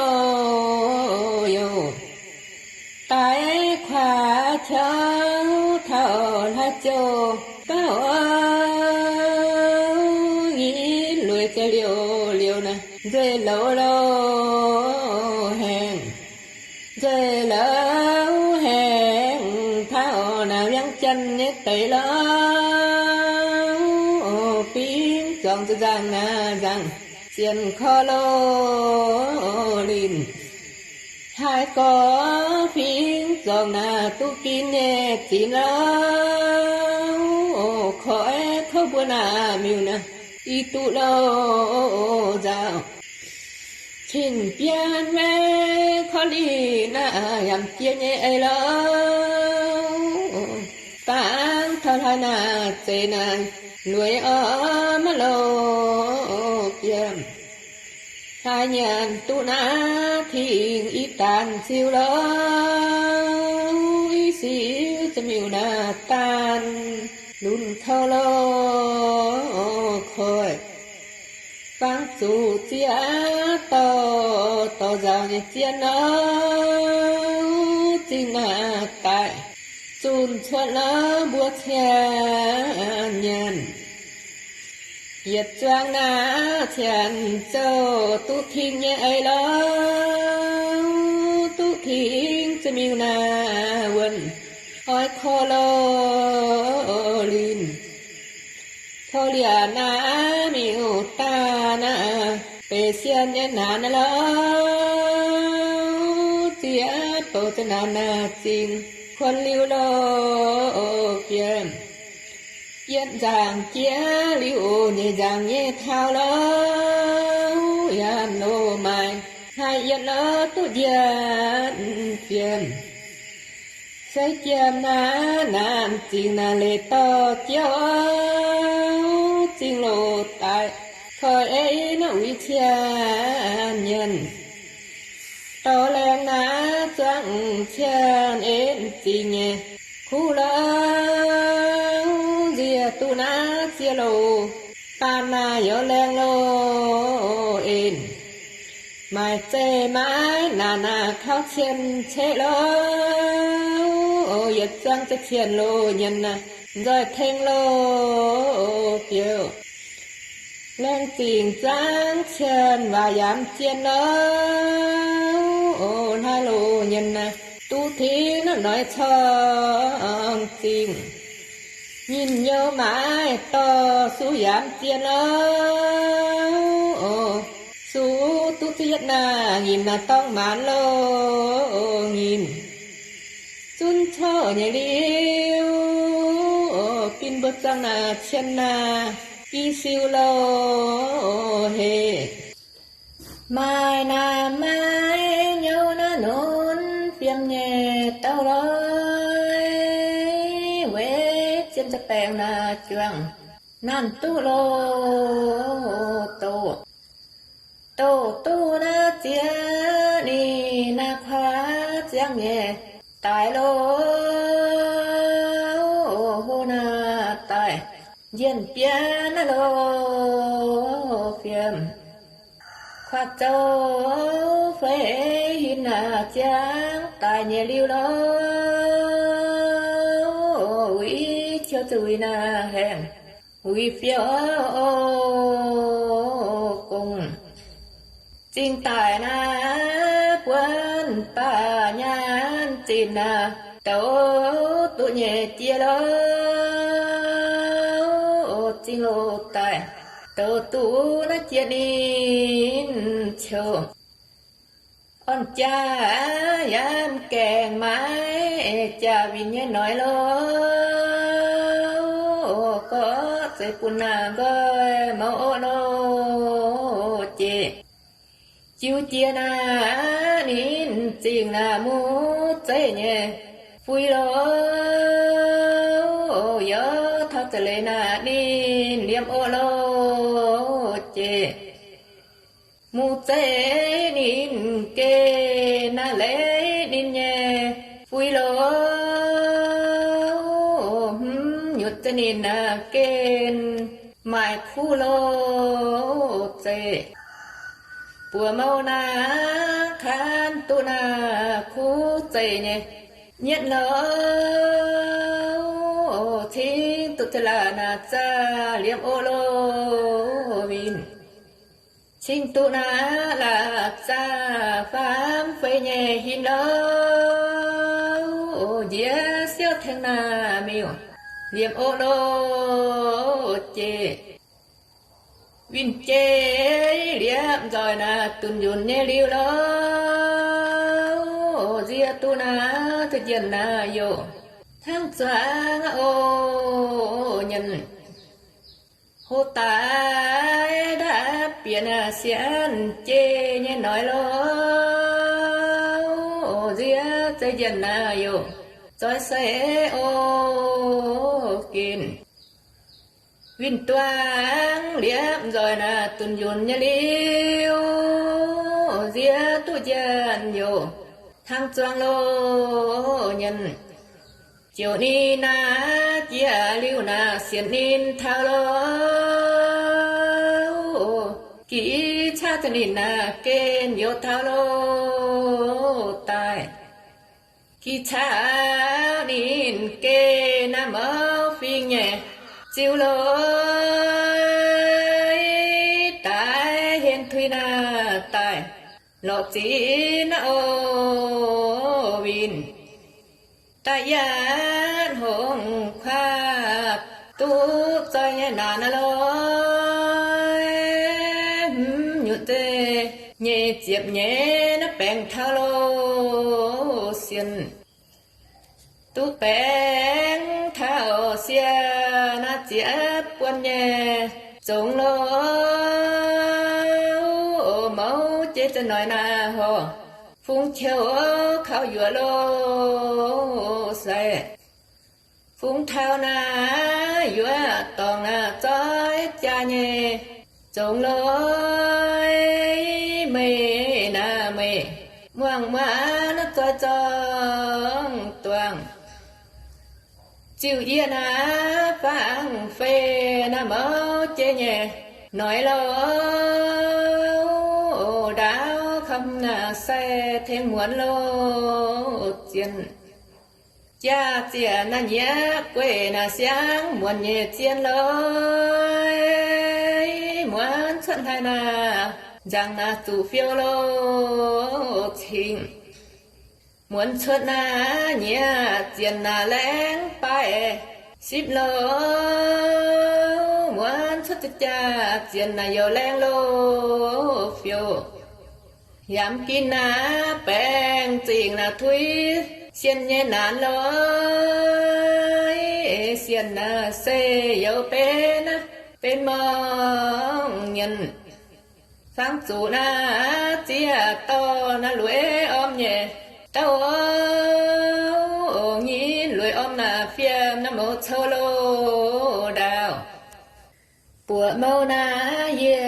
youc daaih kuaax Taux hlaax jouh gauh nyic lueic ziangh liouc liouc naaic, nzueic louz louz haengh, nzueic louz haengh taux naaic เวียงจันทน์ nyei deix lorqc. Fingx Zuangx nzangc naaic nzangc zienx korv loz linh. Haiz gorx fingx Zuangx naaic duqv ginv nyei zinx lorqc. Koiv kouv mbuo naaic miuc naaic i duqv loz nzauh. Cin-bienv maiv korv-lienh naaic yaac jiex nyei eix lorqc. Dangv taux hlaax naaic zeiz naaic lueic orv maiv loz bieqc. Hlaax nyanc duqv naaiv tengx i daanh siu lorqc, i siu za'miuc naaic daanh lunx kouv loz koiv. Fangx zuqc ziex dorh dorh nzaaux nyei zien lorqc, zingh naaic daic zunh cuotv lorqc mbuo cien nyanc. Yietc zuangx naaic cien zouv duqv tingx nyei eix lorqc, duqv tingx za'miuc naaic wuonh oix korv loz linh. Korv-lienh naaic miuc daaih naaic, beic sienh nyei naanc naaic lorqc, ziex bouc za'naanc naaic zingh kuonx liuz loz bieqc. Yietv nzaangc jiex liuz, nyeic nzaangc nyei taux lorqc, yaac loz maaic hnangv yietv lorqc duqv njiec fiem. Se jiem naaic naanc zingh naaic leiz dorh jauv zingh loz daic, koiv ei naaiv uix cien nyanc. Dorh laengz naaic zuangv cien en zingh nyei kuv lorqc, nziex duqv naaiv ziex loz daan naaic youz laengz loz en. Maaic zeih maaiv naanc naaic kauv cien ceqv lorqc, yietc zuangx za'cien loz nyanc naaic nzoih tengx loz biouv. Laengz zingh zuangv cien waac yaac mv zien lorqc, hlaax loz nyanc naaic duqv tingx naaiv noic corng zingh. Nyinh youz maaiz dorh suv yaac mv zien lorqc, suv duqv ziex yietv naaic nyinh naaic dorngx maanc loz nyinh. Zunv corc nyei liuz, bin mbuo zuangv naaic cien naaic i siu loz heh. Maaih naamh maaih nyouz naaiv nunc fiem nyei dauh loi, weic zien za'baengx naaic juangc naanc duqv loz doz. Doz duqv naaiv ziex ninh naaiv kuaaiv ziangv nyei daaih loz, hlo naaic daaih njien-bienv naaiv loz fiem. Kuaaiv zoux fei hinc naaic ziangv daaih nyei liuz lorqc, wuic qiu zuqc wuic naaic haengh, wuic fiou gong. Zingh daic naaic buonv baac nyaanh zinh naaic douz duqv nyei jiex lorqc, zingh loz daaih douz duqv naaiv jiex ninh qiu. Orn-jaa yaac mv gaengh maaiz jaax winh nyei noic lorqc, gorqv zeiz bun naaic nqoi mouz orqv loz jiex. Jiu jiex naaic ninh zingh naaic muv zeiv nyei fui lorqc, yaac taux za'leiz naaic ninh liemh orqv loz jiex. Muv zeiv ninh gen naaic leiz ninh nyei fui lorqc, hmz nyutc za'ninh naaic gen maaih kuv loz zeiv. Buoz mouh naaic kaanv duqv naaic kuv zeiv nyei Nyietv lo, cingx duqv za'laaih naaic zaah liemh oc lo, winh. Cingx duqv naaic la'zaah faam fei nyei hin lo, njiec siouv tengx naaic miuc liemh oc lo, jiex. Winh jiex liepc nzoih naaic dunh yunh nyei liuz lo, nziex duqv naaic za'jienh naaic youc hnangv zuangx oc nyienz. Hoc daaih ndapv bieqc naaic sienx jiex nyei noic lo, nziex za'jienh naaic youc zoix seix oc ginh. Winh duangv liepc nzoih naaic dunh yunh nyei liuz, nziex duqv njien-youh hnangv zuangx lo, nyienz. Ziouc ninh naaic jiex liuz naaic sienx ninh taux lo, gix caqv za'gengh ninh naaic gen youc taux lo daaih. Gix caqv ninh gen naaic mouv fingx nyei ziux lo, daaih hien tuix naaic daaih lorqc zinh naaic oc winh. Da'yietv hongx kuaaiv duqv zoih nyei naanc naaic lo, hmz nyutc nzengc nyei ziepc nyeic naaiv baengc taux lo sienx. Duqv baengc taux siex naaiv ziex buonc nyei zongx lo, mouz jiex za'naaic naaic horc fungx qiex kaux yuoqc lo sai. Fungx taux naaic yuoqc dorngc naaic zoih jaa nyei zongx lo, meih naaic meih muangx muangx naaiv zoih zorng duangh. Ziux yie naaic fangx fei naaic mouz jiex nyei noic lo, ndaauv komv naaic sai tengx muonz lo zien. Jaa ziec naaic nyieqv gueiv naaic siangv muonz nyei zien lo, muonz cuotv hlaax naaic nzangc naaic zuqc fiou lo cingx. Muonz cuotv naaic nyieqc zienc naaic laengz baaix sipv lo, muonz cuotv jaa zienc naaic youc laengz lo fiou. Yaac mv ginv naaic baengh zingh naaic tuix sienh nyei naanc lo, sienh naaic se youz benx naaiv benx morngh nyienz. Fangx zuqc naaic ziex dorh naaic lueiz orm nyei dauh oc, nyinv lueiz orm naaic fiem naaic mouz cou lo ndaauh. Buoqc mouv naaic yie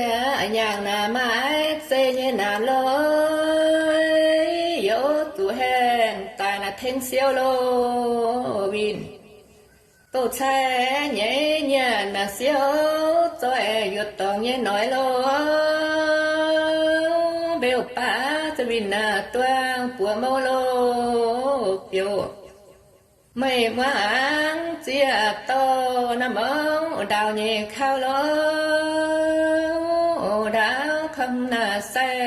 nyaangh naaic maaih zeiv nyei naanc lo, youz zuqc haengh daaih naaic tengx siou lo winh. Bouh cai nyeiz nyienc naaic siou zoih yuoqc dorngc nyei noic lo, mbeu baav za'winh naaic duangh buoqc mouv lo biouv. Meih muangx ziex dorh naaic mouv ndaauh nyei kaux lo, ndaauv komv naaic sai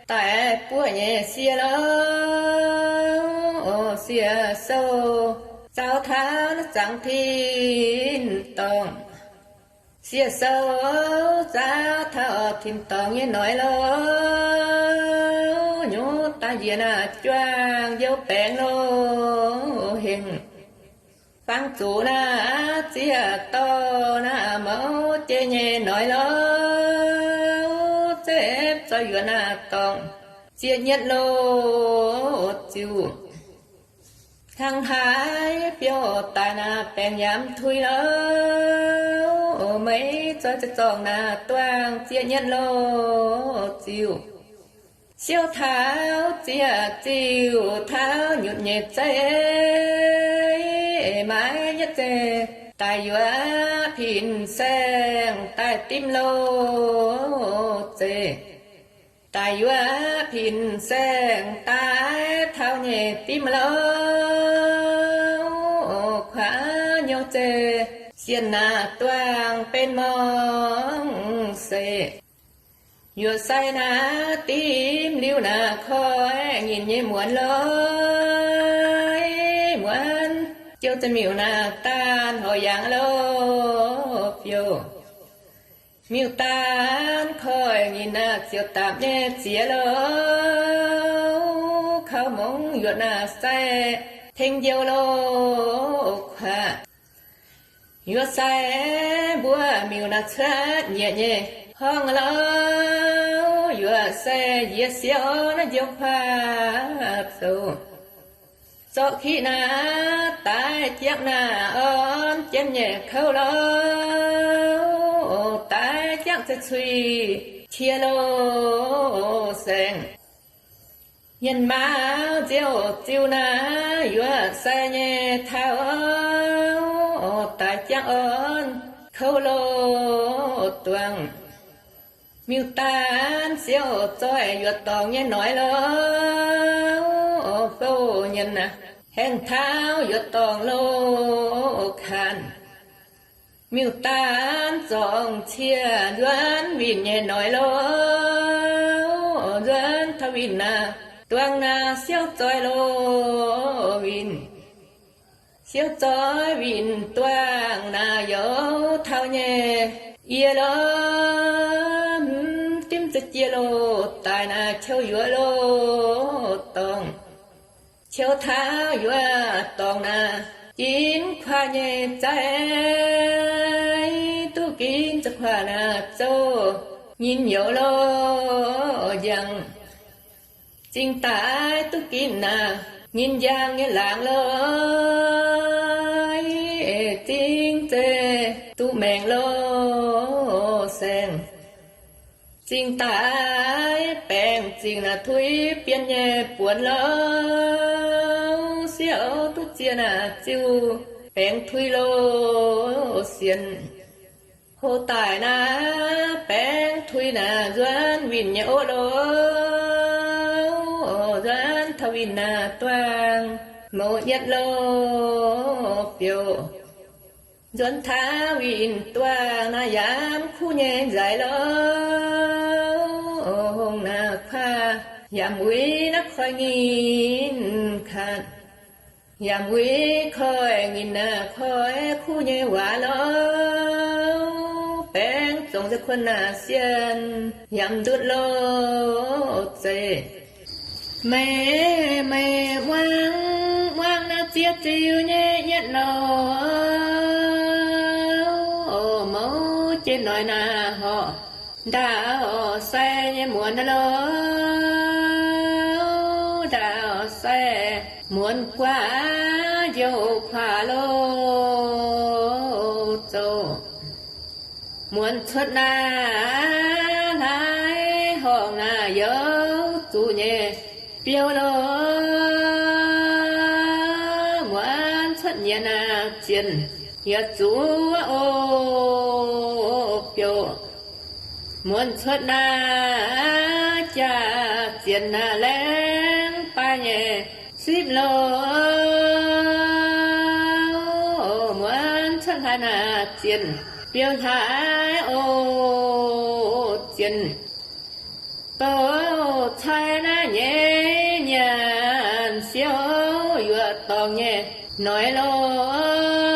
daaih buoqv nyei sie lo, sie sou zaaux taux naaiv zaangc tin-dorngh. Sie sou zaaux taux tin-dorngh nyei noic lo, nyutc daaih njiec naaic juangc youh baengx lo hengx. Fangx zuqc naaic ziex dorh naaic mouv jeiv nyei noic lo, zepv zoih yuoqc naaic dorngc zieqc nyietv lo ziux. Hnangv haaix biouv daaih naaic baengc yaac mv tuix lo, meih zoih ziex zorngh naaic duangh zieqc nyietv lo ziux. Siouv taux ziex ziux taux nyutc nyeic zeiv, maaiz nyietv zeiv daaih yuoqc pin saeng daaih dimv lo zeiv. Daaih yuoqc pin saeng daaih taux nyei dimv lo zeiv, sienx naaiv duangh benx morngh se. Yuoqc sai naaiv dimv liuz naaiv koi nyinh nyei muonz lorqc, muonz jouv za'miuc naaiv daanh horc yangh lorqc biouv. Miuc daanh koi nyinh naaiv ziouc dapc nyei ziex lorqc, kaux mongx yuoqc naaiv sai tengx njoux lorqc kuaaiv. Yuoqc sai mbuo miuc naaiv cuotv nyieqc nyei horngh lorqc, yuoqc sai njiec siou naaiv njoux kuaaiv zoux. Zorqv kiqv naaiv daix jangv naaiv orn jienv nyei kouv lorqc, daix jangv cuiv-cuiv qiex lorqc saengv. Yienh maaz ziouc ziux naaiv yuoqc sai nyei taux, daix jangv orn kouv lorqc duangh. Miuc daanh ziouc zoih yuoqc dorngc nyei noic lorqc, fouv nyienh aah, haengh taux yuoqc dorngc lorqc kanh. Miuc daanh zorngc ciev nzuonx winh nyei noic lorqc, nzuonx taux winh naaiv duangh naaiv siouv zoih lorqc winh. Siouv zoih winh duangh naaiv youz taux nyei yie lorqc, dimv za'jiex lorqc daaih naaiv qiu yuoqc lorqc dorngc. Qiu taux yuoqc dorngc naaiv ginv kuaaiv nyei za'eix, duqv ginv za'kuaaiv naaiv zouv nyinh youz lorqc njang. Zingh daaih duqv ginv naaiv nyinh njang nyei laangz lorqc, zingh zeiz duqv maengc lorqc saengv. Zingh daaih baengh zingh naaiv tuix bienh nyei buonc lorqc, siouv duqv ziex naaiv ziuh baengh tuix lorqc sienx. Hoqc daaih naaiv baengh tuix naaiv nzuonx winh nyei oc lorqc, nzuonx taux winh naaiv duangh mouz nyatv lorqc biouv. Nzuonx taux winh duangh naaiv yaac kuv nyei nzaic lorqc, hongh naaiv kuaaiv yaac muiz naaiv koi nyinh kanh. Yaac muiz koi nyinh naaiv koi kuv nyei waac lorqc, baengh zongc za'kuonx naaiv sienh yaac ndutv lorqc zeiv. Meih, meih muangx, muangx naaiv ziex ziux nyei nyatv lorqc, mouz jiex noic naaiv horc ndaauv sai nyei muonz lorqc, ndaauv sai muonz guaax njoux kuaaiv lorqc zoux. Muonz cuotv naaiv hlaaix horngh naaiv youz zuqc nyei biouv lorqc, muonz cuotv nyienx naaiv zienx yaac zuqc oc biouv. Muonz cuotv naaiv jaax zienx naaiv laengz baaix nyei sipv lorqc, muonz cuotv hlaaix naaiv zienx biouv hlaaix oc zienx. Douz-cai naaiv nyei nyanc siouv yuoqc dorngc nyei noic lorqc,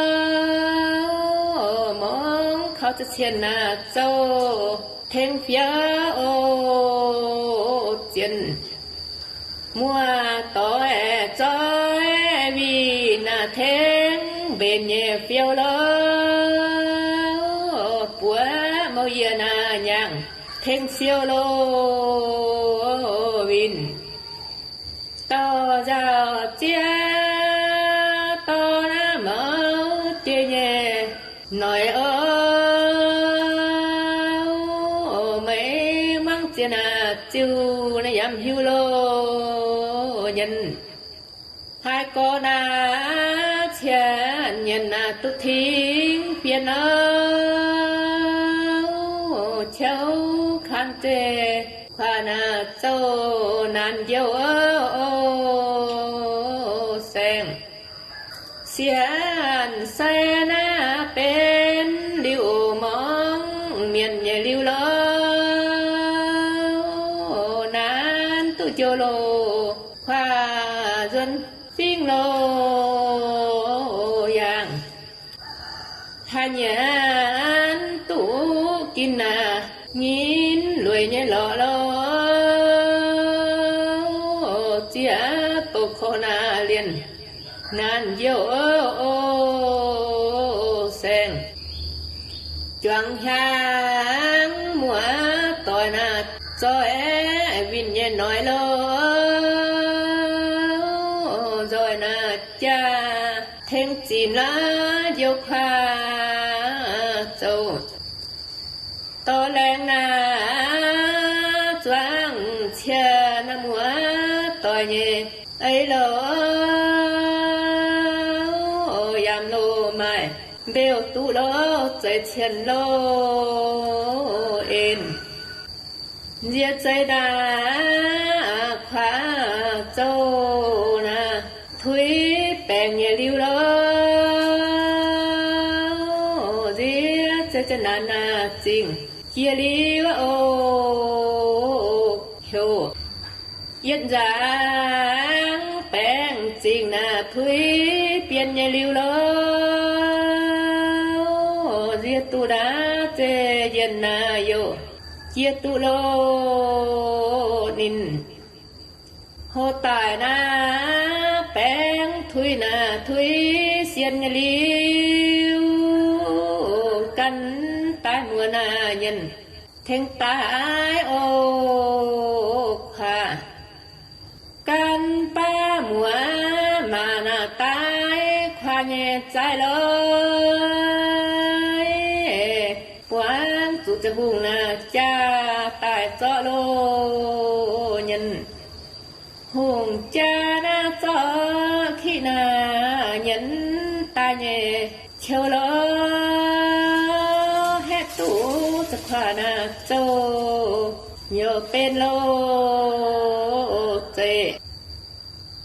mungv kaux za'cienh naaiv zouv tengx fiouv oc zienx. Muoz-doic zoih winh naaiv tengx mbenc nyei fiouv lorqc, buoz mouh yie naaiv nyaangc tengx siou lorqc winh. Dorh nzauh ziex dorh naaiv mouz jiex nyei noic oc, meih muangx ziex naaiv ziuh naaiv yaac hiuv lorqc nyienz. Haaix gorx naaiv cien nyienz naaiv duqv tingx bienh oc, ciouv kang zeiv kuaaiv naaiv zouv naanc njoux oc saengv. Siex A'nsaeng naaiv benx liuz mongv mienh nyei liuz lorqc, naanc duqv njoux loh, kuaav nzuonx fingx loh yangh. Haaix nyanc duqv ginv naaic, nyinc lueic nyei lorqc loh, ziex bouh korv naaic lienh naanc youh o saeng. Juangc hnyangx muoz-doic naaic, zoih winh nyei noic loh, nzoih naaic jaa tengx zinc laav njoux kuaav zoux. Dorh laengz naaic zuangx cienh naaic muoz-doic nyei ei loh, yamh loh maaih mbeuv duqv loh, zeiz cienh loh en. Nziex zeiz naaic kuaav zoux naaic tuix baengc nyei liuz loh, nziex zeiz za'naanc naaic zingh jiex liuz oc. Heuc yietc nzaangc baengc zingh naaic tuix bienh nyei liuz loh, nziex duqv naaic zeiz yienh naaic youh jiex duqv loh ninh. Hoc daaih naaic baengc tuix naaic tuix sienh nyei liuz, gan daaih muoz naaic nyienc tengx daaih oc kuaav. Gan baav muoz maac naaic daaih kuaav nyei zaaiv loh, buangv zuqc ziangh hungh naaic jaa daaih zorqv loh nyienc. Hungh jaa naaic zorqv kiqv naaic nyienc daaih nyei qiu loh, haeqv duqv za'gengh kuaav naaic zoux youc benx loh zeiv.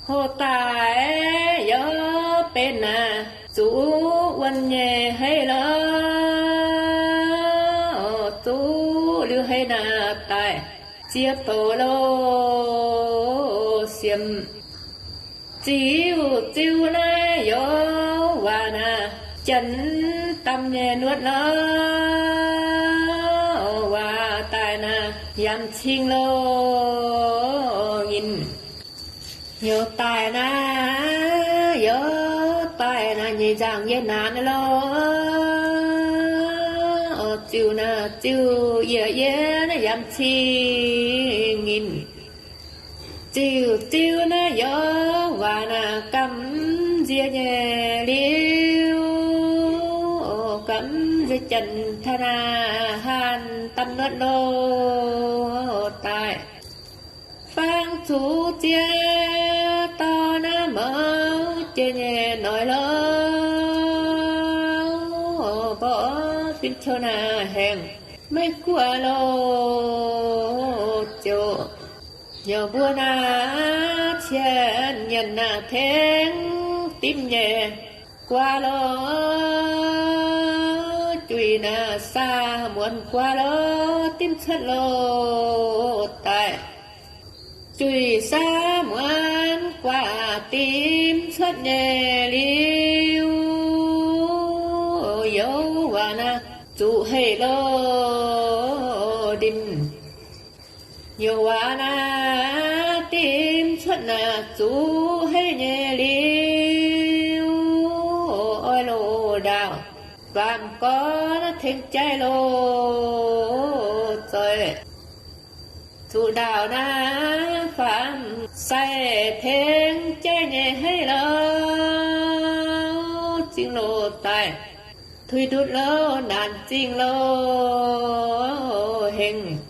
Hoc daaih youc benx naaic zuqc wuonh nyei hei loh, zuqc liuz hei naaic daaih ziex bouh loh siemx. Ziux ziux naaiv youz waac naaic janx dam nyei nuotv loh, waac daaih naaic yamv cing loh nyinc. Youz daaih naaic, youz daaih naaic nyei nzangc yie naanc loh, ziux naaic ziux yie yie naaic yamv cing nyinc. Ziux ziux naaiv youz waac naaic gamh nziex nyei liuz, gamh nziex janx taux naaic haanh dam nuotv loh daaih. Fangx zuqc ziex dauh naaiv mouz jiex nyei noic loh, mborqv fin-ciou naaic haengh maiv guoqv loh ziouc youz mbuo naaic cien nyienc naaic tengx dimv nyei guaav loh, juic naaic saa muonz guaav loh dimv cuotv loh daaih. Juic saa muonz guaav dimv cuotv nyei liuz, youz waac naaic zuqc hei loh ndimv. Youz waac naaic dimv cuotv naaic zuqc hei nyei liuz, oix loz ndaauh faam gorx naaiv tengx jaiv loh zoih. Zuqc ndaauh naaiv faam sai tengx jaiv nyei hei loh, zingh loh daaih tuix ndutv loh naanc zingh loh hengx.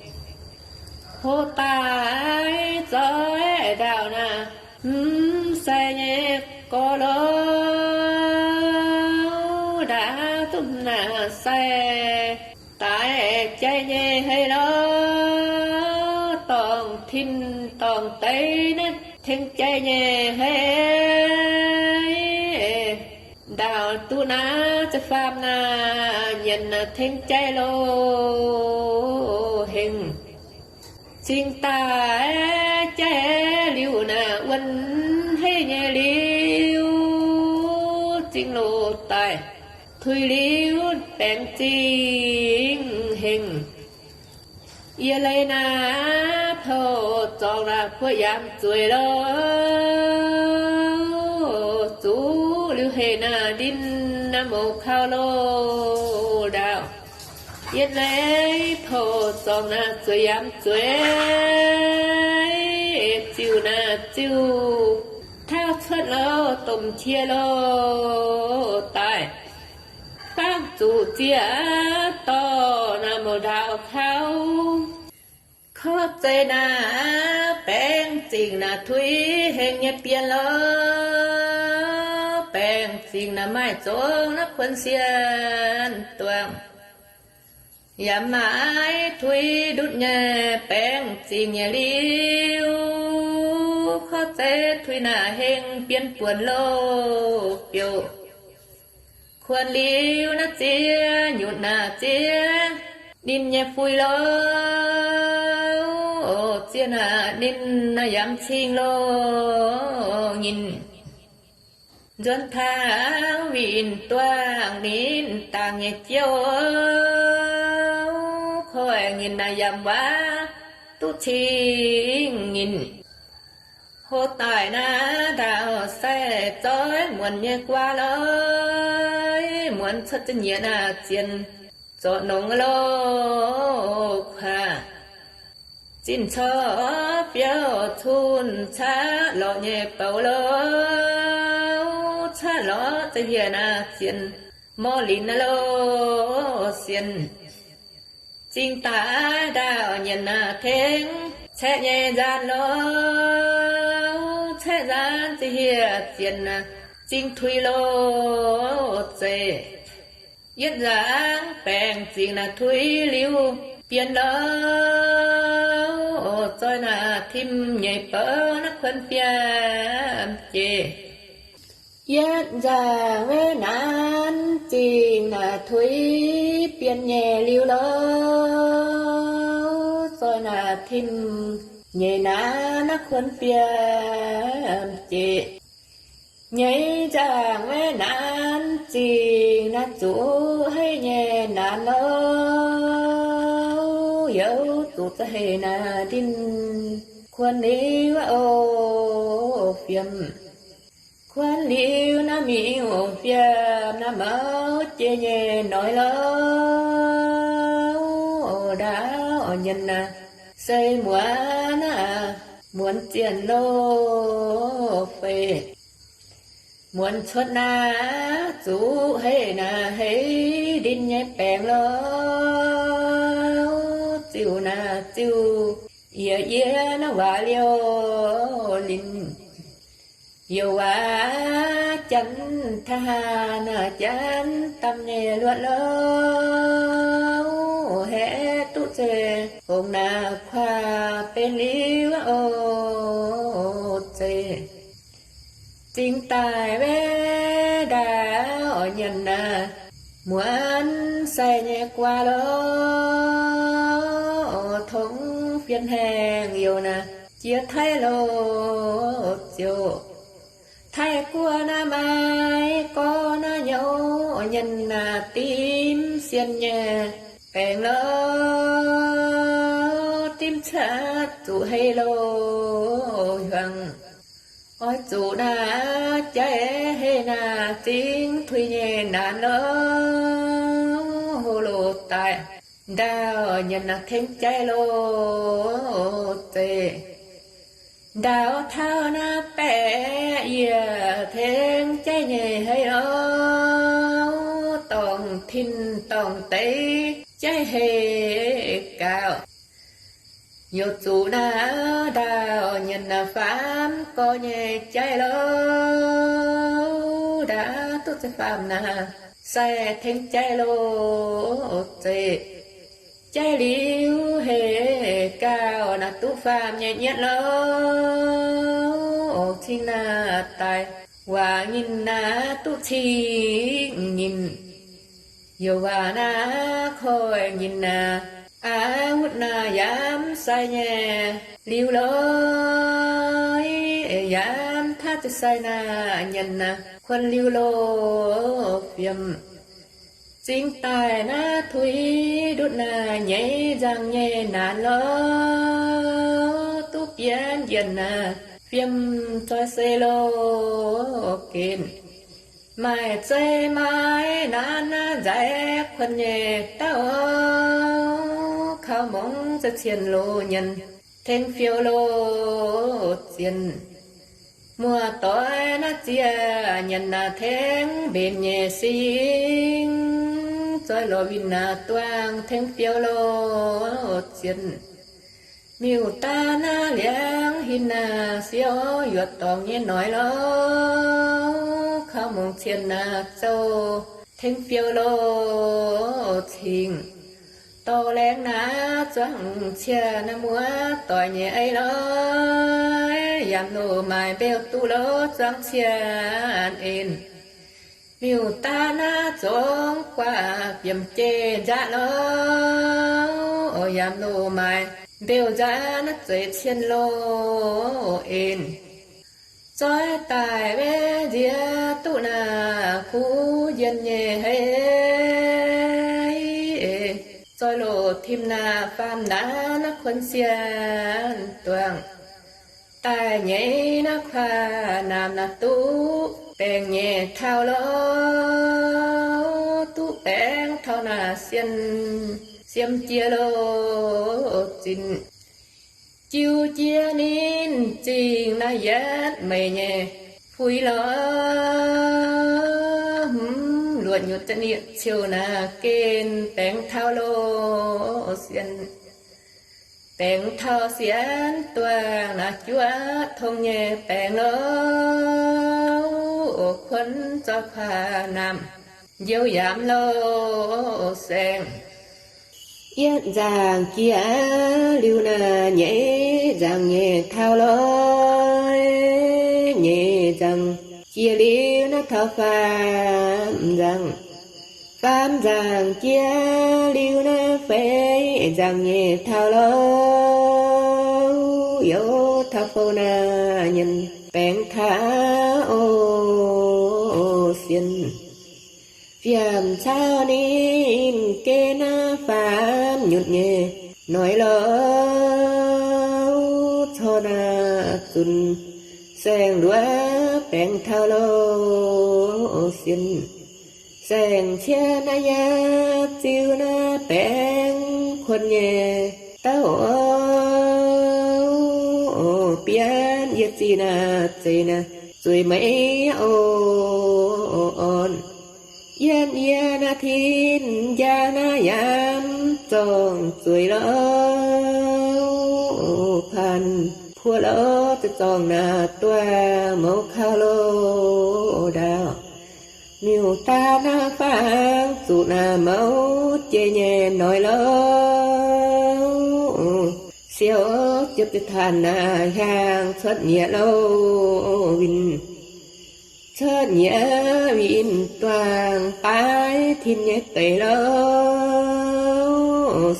Hoc daaih zoih ndaauh naaic hmz sai nyei gorx loh, ndaauv duqv hmz naaic sai daaih jaiv nyei hei loh, dorngc tin dorngc deix naaiv tengx jaiv nyei hei. Ndaauh Duqv naaiv za'faam naaic nyienc naaic tengx jaiv lo hengx. Cingx daaih jaiv liuz naaic wuonh heiv nyei liuz, cingx loz daaih tuix liuz baengx zingh hengx. Yie leiz naaic pou zorngx naaic buoqv yaac zueiz lo, zuqv liuz hec naaic ndin naaic mouz kaux lo ndaauv. Yie leiz pou zorngx naaic zueiz yaac zueiz, ziuh naaic ziuh tauv cuotv lo, domh qiex lo daaih. Bangv zuqc ziex dorh naaic mouz ndaauv kaux. Korv zeiz naaic baengx zingh naaic tuix hengx nyei bienh lo, baengx zingh naaic maaih zongx naaiv kuonx sienh duangc. Yaac maaih tuix ndutv nyei baengx zingh nyei liuz, korv zeiz tuix naaic hengx bienh buonc lo biouc. Kuonx liuz naaiv ziex nyutc naaic ziex ninh nyei fuix lo, ziex naaic ninh naaic yaac cing lo nyinh. Nzuonx taux winh duangh ninh dangc nyei jiouv, koiv nyinh naaic yaac waac duqv cing nyinh. Hoc daaih naaic ndaauv sai zoix muonc nyei guaax lo, muonc cuotv za'nyiec naaic zienx zorc nongx lo kuaax. Zinh corc biouv cun caqv lorqc nyei bouc lo, caqv lorqc za'hiex naaic zienx morv linz lo sienx. Zingh daaih ndaauv nyienc naaic tengx caeqv nyei nzaanx lo, caeqv nzaanx za'hiex zienx zingh tuix lo zeiz. Yietv nzaangc baengx zingh naaic tuix liuz bienh lo, zoih naaic tim nyeic bouc naaiv kuonx biamv jeiv. Yietv nzaangc wei naanc zingh naaic tuix bienh nyeic liuz lo, zoih naaic tim nyeic naanc naaiv kuonx biamv jeiv. Nyeic nzaangc wei naanc zingh naaic zuqc heiv nyei naanc lo, youz zuqc za'heic naaic ndin kuonx liuz o fiemv. Kuonx liuz naaiv mingh fiemv naaiv mouv jiex nyei noic lo, ndaauv nyienc naaic se muonz naaic muonz zienh lo fei. Muonz cuotv naaic zuqc heiv naaic heiv ndin nyei baengc lo, ziuh naaic ziuh yiec yie naaiv waac liouh linz. Youc waac janx taux haaix naaic janx damh nyei luotv lo, haeqv duqv zeiz hongx naaic kuaax benx liuz o zeiz. Zingx daaih wei ndaauv nyanc naaic muonz sai nyei guaax lo, tongx fien haengh youc naaic jiex Taiv lo ziouc. Taiv guoqv naaiv maaih gorngv naaiv nyouz nyanc naaic dimv sien nyei baengc lo, dimv cuotv zuqc hei lo hiuang. Oix zuqc naaic jaiv hei naaic zingx tuix nyei naanc lo, hlo loz daaih ndaauv nyanc naaic tengx jaiv lo zeiz. Ndaauv taux naaiv baeqc yiec tengx jaiv nyei hei o, dorngc tin dorngc deix jaiv hei gaux. Youc zuqc naaiv ndaauv nyanc naaic faam gorx nyei jaiv lo, ndaauv duqv za'faam naaic sai tengx jaiv lo zeiz. Jaiv liuz hei gauh naaic duqv faam nyei nyietv lo, cingx naaic daaih waac nyinh naaiv duqv cing nyinh, youc waac naaiv koiv nyinh naaiv, aav wutv naaiv yaac mv sai nyei liuz lorqc, yaac mv taav ziepc sai naaiv nyanc naaiv kuonx liuz lorqc fiem. Zingx daaih naaiv tuix ndutv naaiv nyeiz nzangc nyei naanc lorqc, duqv bienv yienc naaiv fiem zoi se lorqc gen. Maaih zei maaih naanc naaiv nzaix kuonx nyei dauh, kaux mungz za'cien loz nyanc tengx fiou loz zien. Muoz-doic naaiv ziex nyanc naaiv tengx mbenc nyei sing, zoih loz winh naaiv duangh tengx fiou loz zien. Miuc-daav naaiv liangv hin naaiv siou yuoqc dorngx nyei noic lorqc, kaux mungz cien naaiv zouv tengx fiou loz cingx. Dorh laengz naaiv zuangx cie naaiv muoz-doic nyei ei lorqc, yaac loz maaih mbeu duqv lorqc zuangx cie en. Miuc-daav naaiv zongx guaax biemc jeiv nzaqv lorqc, yaac loz maaih mbeu nzaqv naaiv zeix cien loz en. Zoih daaih wetv nziex duqv naaiv kuv njien nyei hei, zoih loz tim naaiv faam ndaauv naaiv kuonx sienh duangh. Daaih nyeiz naaiv kuaaiv naamh naaiv duqv baengc nyei taux lorqc, duqv baengc taux naaiv sienh siem jiex loz zinc. Jiu jiex ninh zingh naaiv yietv meic nyei puix lorqc, hmz luoqc nyutc za'nyeic ciouh naaiv gen baengc taux loz sienh. Baengc taux sienh duangh naaiv juov tong nyei baengc lorqc, kuonx zoih kuaaiv naamh njoux yaac loz saengv. Yietv nzaangc jiex liuz naaiv nyeic nzaangc nyei taux lorqc, nyeic nzaangc jiex liuz naaiv taux faam nzaangc. Faam nzaangc jiex liuz naaiv feix nzaangc nyei taux lorqc, youz taux fouv naaiv nyanc baengc taux oc sienh. Fiem caux ninh gen naaiv faam nyutc nyei noic lorqc, corc naaiv zunc saeng-luoqc baengc taux loz sienh. Saeng-cie naaiv yaac ziux naaiv baengc kuonx nyei dauh oc. Bienv yie zinh naaiv zeiz naaiv zueiz meix oc orn. Yietv yie naaiv tin njang naaiv yaac zorngh zueiz lorqc, paanh puoqv lorqc, zorngh naaiv duangh mouz kaux loz ndaauh. Miuc-daav naaiv fangx zuqc naaiv mouz jeiv nyei noic lorqc, siou ziepc ziepc taanx naaiv hiaangx cuotv nyieqc loz winh. Cuotv nyieqc winh duangh baaix tin nyei deic lorqc,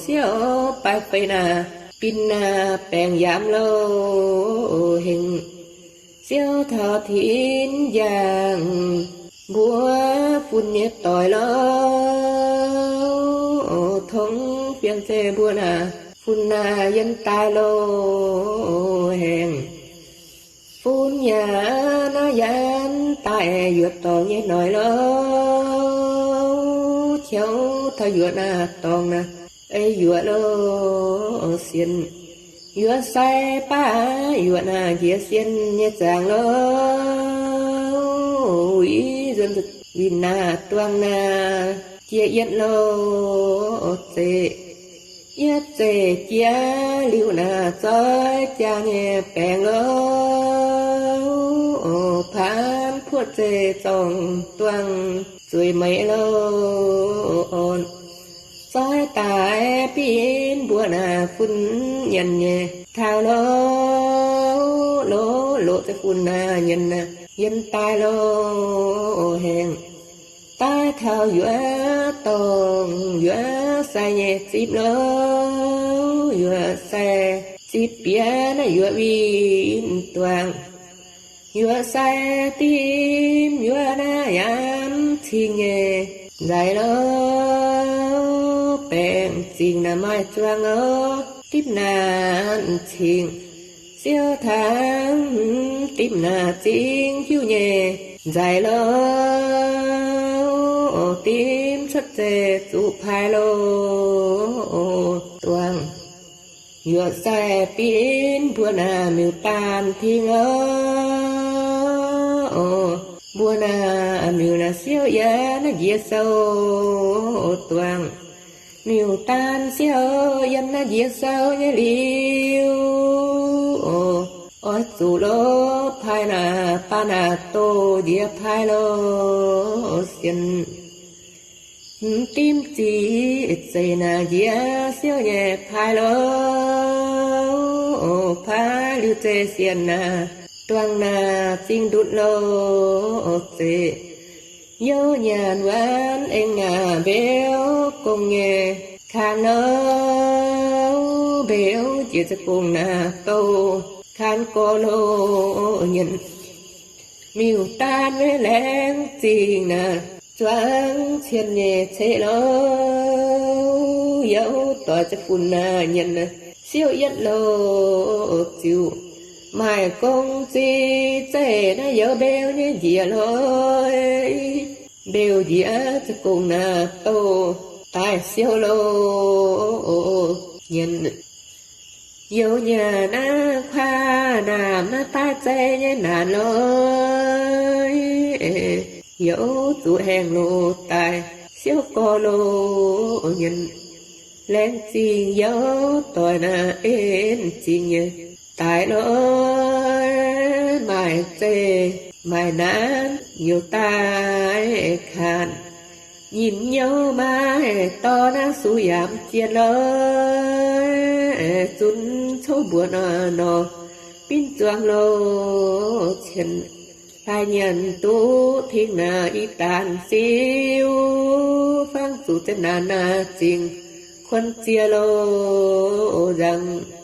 siou baaix feix naaiv bin naaiv baengc yaac loz hengx. Siou taux tin njang mbuo fun nyei doic lorqc, tongx fiem zeiv mbuo naaiv fun naaiv yiem daaih loz hengx. Fun yaac naaiv yiem daaih yuoqc dorngx nyei noic lorqc, qiemx taux yuoqc naaiv dorngx naaiv ei yuoqc loz sienh. Yuoqc sai baav yuoqc naaiv njiec sienh nyei zaangc lorqc, winh nzuonx winh naaiv duangh naaiv jiex yietv loz zeiv. Yietv zeiv jiex liuz naaiv zoih jaa nyei baengc lorqc, paanh puoqv zeiv zorngh duangh zueiz meix loz orn. Zoih daaih bin mbuo naaiv fun nyanc nyei taux lorqc, loz loz zeiv fun naaiv nyanc naaiv yiem daaih lo, haengh daaih taux yuoqv dorngh, yuoqv sai nyei zipv lo, yuoqv sai zipv bieqc naaiv yuoqv win duangc, yuoqv sai dimv yuoqv naaiv yaac cing nyei nzaic lo, baengc zingh naaic maaih zuangx lo, dimv naaic cing siou tangv, dimv naaic zingh hiuv nyei nzaic lo, dimv cuotv zeiv zuqc paaiv lo, duangc yuoqv sai binv mbuo naaic miuc-daanh ting lo, mbuo naaic miuc naaic siou yiem naaiv njiec sou duangc, miuc-daanh siou yiem naaiv njiec sou nyei liuz, oix zuqc lo, paaiv naaic baav naaic doh njiec paaiv lo, sienx dimv zic zeiv naaic njiec siou nyei paaiv lo, paaiv liuz zeiv sienx naaic duangc naaic zingh ndutv lo, zeiv youh nyanc waanc aengx naaic mbeux gong nyei kanh lo, mbeux jiex za'gengh naaic doh kanh gorx lo, nyanc miuc-daanh maiv laengz zingh naaic zuangx cien nyei ceqv lo, youh doic za'gengh naaic nyanc siou yietv lo, ziouc maaih gong zinh zeiv naaiv youz mbeux nyei njiec lo, mbeux njiec za'gengh naaic doh daaih siou lo, nyanc youh nyanc naaiv kuaaiv naamh naaiv daaih zeiv nyei naanc lo, youh zuqc haengh loz daaih siou gorx lo, nyanc laengz zingh youh doic naaic en zingh nyei daaih lo, maaih zeiv maaih naanc youh daaih kanh nyinh nyouv maaih dorh naaiv sux yaac mv jien lo, zunv cov mbuoqc nor, binv zuangx lo, cien laaih nyanc duqv ting naaic i daanh siou, fangv zuqc zinh naanc naaic zingh kuonx ziex lo, nzangc